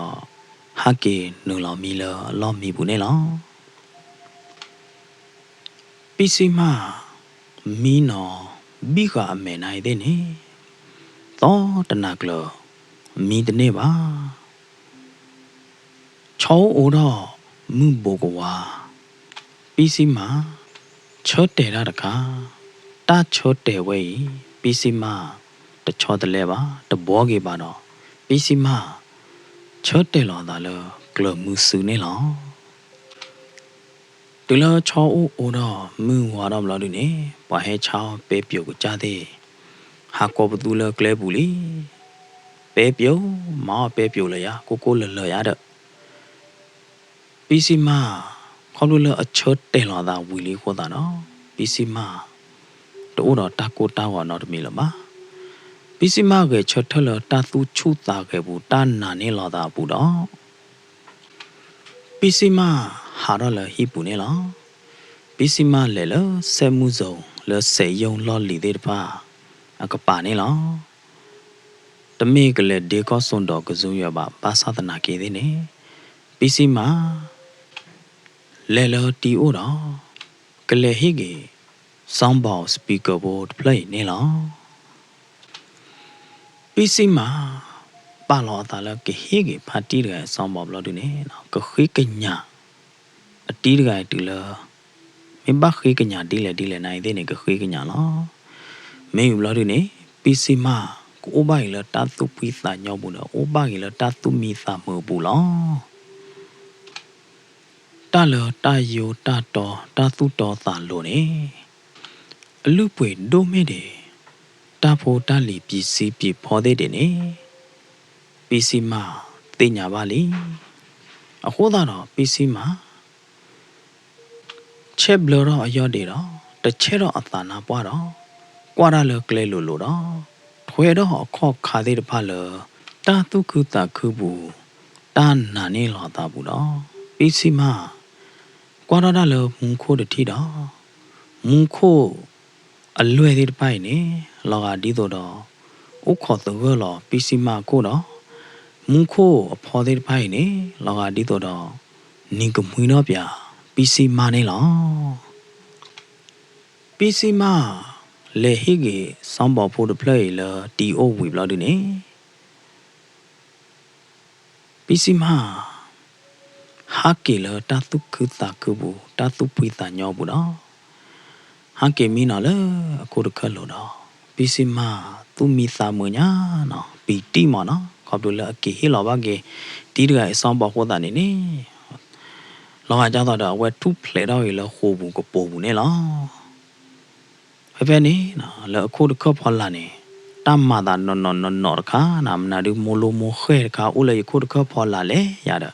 ဟးက့ၤနုာ်လီၤမံလၢအလီၢ်မံပူၤန့ၣ်လီၤ. ပံစံမၢ် မံနီၤဘံၣ်ဃာ်အမဲာ်နၤအံၤသ့ၣ်န့ၣ်, သီတနၤကျၢၤ မံတန့ၢ်ဘၣ်. ဆီအိၣ်အိၣ်ဒီးမုၢ်ဘိးကဝါ, ပံစံမၢ် ဆၢတဲာ်တၢ်တခါ, တၢ်ဆၢတဲာ်ဝဲအံၤ ပံစံမၢ် တဆီတလဲဘၣ်, တဘှီက့ၤဘၣ်ဒီး ပံစံမၢ် ဆၢတဲာ်လီၤအသးလၢကျၢၤမုဆူန့ၣ်လီၤ. တုၤလၢဆီအိၣ်အိၣ်ဒီးမုၢ်ဝါဒီးဘျီဒုန့ၣ် ပှၤဟဲဆါအီၣ်ပဲပျိၤကစၢ်သ့ၣ် ဟးကိးပသူလၢကျဲပူၤလံ. ပဲပျိၤ, မၤအီၣ်ပဲပျိၤလၢယၤ ကိၢ်ကိၢ်လၢၤလၢၤယၤဒီး ပံစံမၢ် ခီဖျိလၢအဆၢတဲာ်လီၤအသးဝံၤလံအဃိသတးဒီး ပံစံမၢ် တအိၣ်ဒီးတၢ်ကိၢ်တၢ်ဂီၤနီတမံၤလၢၤဘၣ်. ပံစံမၢ်ဂဲၤဆၢထၢၣ်လၢတၢ်သူၣ်ဆူၣ်သးဂဲၤပူၤ တၢ်နာ်န့ၢ်လီၤသးအပူၤဒီး ပံစံမၢ်ဟးထီၣ်လၢဟံၣ်ပူၤန့ၣ်လီၤ. ပံစံမၢ်လဲၤလၢစဲးမုၢ်စိၤလၢစဲးယိၣ်လီၢ်လံၤသ့ၣ်တဖၣ်အကပၤန့ၣ်လီၤ. တမ့ၢ်ကလဲၤဒ့ကီၢ်စိဒီးကစူယွဲဘၣ် ဘၣ်ဆၣ်သနာ်က့သ့ၣ်န့ၣ် ပံစံမၢ် လဲၤလၢတံၤအိၣ်ဒီး ကလဲၤဟ့ၣ်က့ၤ sound box speaker ဖိတဖျၢၣ်အံၤန့ၣ်လီၤ. ပံစံမၢ် ပာ်လီၤအသးလၢကဟ့ၣ်က့ၤဖါတံၢ်တဂၤအံၤ sound box ဘျီဒုန့ၣ် ကဃ့ကညး အတံၢ်တဂၤအံၤတုၤလၢ မ့ၢ်ဘၣ်ဃ့ကညးဒ်လဲၣ်ဒ်လဲၣ်နၤအံၤသ့ၣ်န့ၣ် ကဃ့ကညးလီၤ. မ့ၢ်ဝံၤဘျီဒုန့ၣ် ပံစံမၢ် ကအိၣ်ဘၣ်က့ၤလၢတၢ်သူၣ်ဖှံသးညီပူၤဒီး အိၣ်ဘၣ်က့ၤလၢတၢ်သူၣ်မံသးမုာ်အပူၤလီၤ. တၢ်လၢတၢ်ယိတၢ်တီတၢ်သူၣ်တီသးလိၤန့ၣ် အလုၢ်အပှ့ၤဒိၣ်မ့ၢ်ဒံး တၢ်ဖိတၢ်လံၤပံၤစံပံၤဖီသ့ၣ်ဒံးန့ၣ် ပံစံမးသ့ၣ်ညါဘၣ်လံ. အဃိသတးဒီး ပံစံမး ဆဲးဘျၢထီၣ်အယီၢ်ဒ့ဒီး တဆဲးထီၣ်အသးနါပှၢ်ဒီး ကွၢ်တၢ်လၢကျဲလိၤလိၤဒီး ထွဲထီၣ်အခီၣ်ခါသ့ၣ်တဖၣ်လၢ တၢ်သူၣ်ခုသးခုပူၤ တၢ်နာ်န့ၢ်လီၤသးပူၤဒီး ပံစံမး ကွၢ်ထီၣ်တၢ်လၢမူခိၣ်တထံၣ်ဒီး မူခိၣ်အလွဲၢ်သ့ၣ်တဖၣ်အံၤန့ၣ် လီၤဂာ်ဒ်သိးဒီး အိၣ်ခိးသဂၢၢ်လီၤပံစံမးအခိၣ်ဒီး မူခိၣ်အဖီသ့ၣ်တဖၣ်အံၤန့ၣ် လီၤဂာ်ဒ်သိးဒီး နံၤကမှံထီၣ်ပၠး ပံစံမးန့ၣ်လီၤ. ပံစံမး လဲၤဟ့ၣ်က့ၤစီၤဘီဖိတဖျၢၣ်အံၤလၢတံၤအိၣ်ဝံၤဘျီဒုန့ၣ် ပံစံမး ဟးက့ၤလၢတၢ်သူၣ်ခုသးခုပူၤ တၢ်သူၣ်ဖှံသးညီပူၤဒီး ဟးက့ၤမံနီၤလၢအခိၣ်တခၢၣ်လိၤဒီး ပံစံမး သူၣ်မံသးမုာ်ညါနီၤ ပံတံၢ်မးနီၤ ခီဖျိလၢအက့ၤဟ့ၣ်လီၤဘၣ်က့ၤ တံၤတဂၤအံၤစီၤဘီဖိသးန့ၣ်န့ၣ် လီၤဂာ်ဒ်သိးဒီးအဝဲထူၣ်ဖျဲးထီၣ်က့ၤလၢဃိာ်ပူၤကပိာ်ပူၤန့ၣ်လီၤ. ဖဲဖဲန့ၣ် လၢအခိၣ်တခၢၣ်ဖီလာ်န့ၣ် တၢ်မၤသးနီၢ်နီၢ်နီၢ်နီၢ်တခါ မနုၤဒုးမိၢ်လိမိၢ်ဃဲၢ်တခါ အိၣ်လၢယခိၣ်တခၢၣ်ဖီလာ်လဲၣ်ယၤ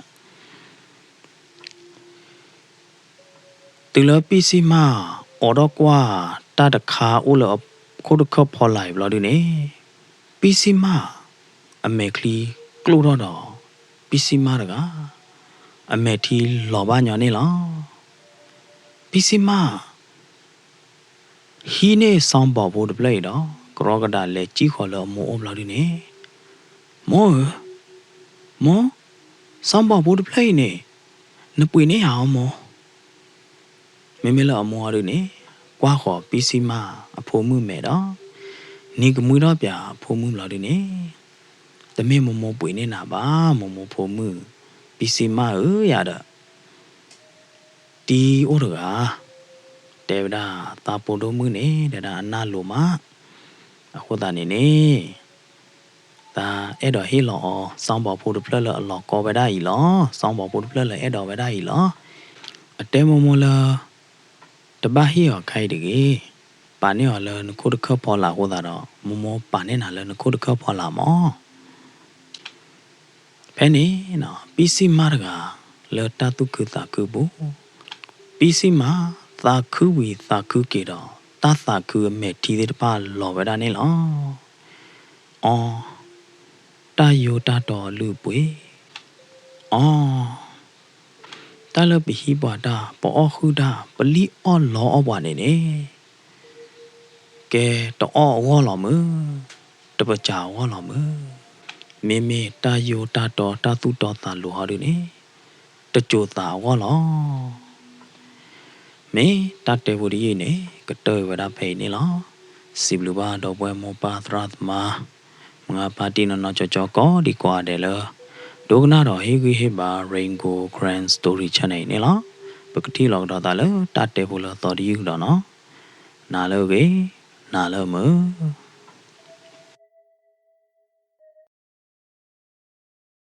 ဒီး တုၤလၢပံစံမး အိးထီၣ်ကွၢ်တၢ်တခါအိၣ်လၢအခိၣ်တခၢၣ်ဖီလာ်အံၤဘျီဒုန့ၣ် ပံစံမး အမဲာ်ချံကျိၣ်ထီၣ်ဒီး ပံစံမးတဂၤ အမဲာ်ထံလီၤဘၣ်ညီန့ၣ်လီၤ. ပံစံမး ဟံးန့ၢ်စီၤဘီဖိတဖျၢၣ်အံၤဒီး ကရီကဒးလဲၤစံၣ်ဃီၤလၢအမိၢ်အိၣ်ဘျီဒုန့ၣ် မိၢ်ဧၢ, မိၢ်, စီၤဘီဖိတဖျၢၣ်အံၤန့ၣ် နပှ့ၤန့ၢ်ယၤအီၤမိၢ်. မ့မ့ၢ်လၢအမိၢ်အီၤဒုန့ၣ် ကွၢ်ဃီၤပံစံမးအဖိမုၣ်မဲာ်ဒီး နံၤကမှံထီၣ်ပၠးအဖိမုၣ်ဘျီဒုန့ၣ် တမ့ၢ်မိၢ်မိၢ်ပှ့ၤန့ၢ်နၤဘၣ် မိၢ်မိၢ်ဖိမုၣ် ပံစံမးဧၢယၤဒီး တံၤအိၣ်တဂၤ တဲဝဲဒၣ်သးဖိဒိၣ်မုၣ်န့ၣ် တဲဒၣ်အနၢ်လိၤမး, အဃိသတးန့ၣ်န့ၣ် သးအဲၣ်ဒိးဟ့ၣ်လီၤအီၤ စီၤဘီဖိတဖျၢၣ်လၢအလီၤကီဝဲဒၣ်အံၤလီၤ. စီၤဘီဖိတဖျၢၣ်လၢအဲၣ်ဒိးဝဲဒၣ်အံၤလီၤ. အတဲမိၢ်မိၢ်လၢ တဘၣ်ဟ့ၣ်အီၤခဲအံၤတဂ့ၤ, ပာ်န့ၢ်အီၤလၢနခိၣ်တခၢၣ်ဖီလာ်အဃိသတးဒီး မိၢ်မိၢ်ပာ်န့ၢ်နၤလၢနခိၣ်တခၢၣ်ဖီလာ်မး. ဖဲန့ၣ် ပံစံမးတဂၤ လၢတၢ်သူၣ်ခုသးခုပူၤ, ပံစံမး သးခုဝံၤသးခုက့ၤဒီး တၢ်သးခုအမဲာ်ထံသ့ၣ်တဖၣ်လီၤဝဲဒၣ်န့ၣ်လီၤ. အီ, တၢ်ယိတၢ်တီအလုၢ်အပှ့ၤ, အီ, တၢ်လၢပဟံးပှၤတၢ် ပအီၣ်ဃုာ်တၢ် ပလံၣ်အီၣ်လီအီၣ်ပှၤန့ၣ်န့ၣ် ကဲတအီၣ်အဂီၢ်လီၤမုၢ်, တပစၢအဂီၢ်လီၤမုၢ်, မ့မ့ၢ်တၢ်ယိတၢ်တီတၢ်သူၣ်တီသးလိၤဟီဒုန့ၣ် တစိၤသးအဂီၢ်လီၤ. မ့ၢ်တၢ်တဲဖိတယုၢ်အံၤန့ၣ် ကတၢၢ်ဝဲဒၣ်ဖဲအံၤန့ၣ်လီၤ. စံးဘျုးဘၣ်ဒီပုၢ်ဝဲၢ်မိၢ်ပၢ်သရၣ်သမါ မုၢ်ဂၤဖါတံၢ်နီၢ်နီၢ်ကၠီကၠီကိးဒံကိးဂၤဒဲးလၢ ဒိကနၣ်ဒီးဟ့ၣ်ဂံၢ်ဟ့ၣ်ဘါ Rain Gold Karen Story Channel အံၤန့ၣ်လီၤ. ပကထံၣ်လိာ်ကဒီးသးလၢတၢ်တဲဖိလၢအသီတယုၢ်ကဒီးနီၤ. နၤလၢအဂ့ၤ, နၤလၢအမုာ်.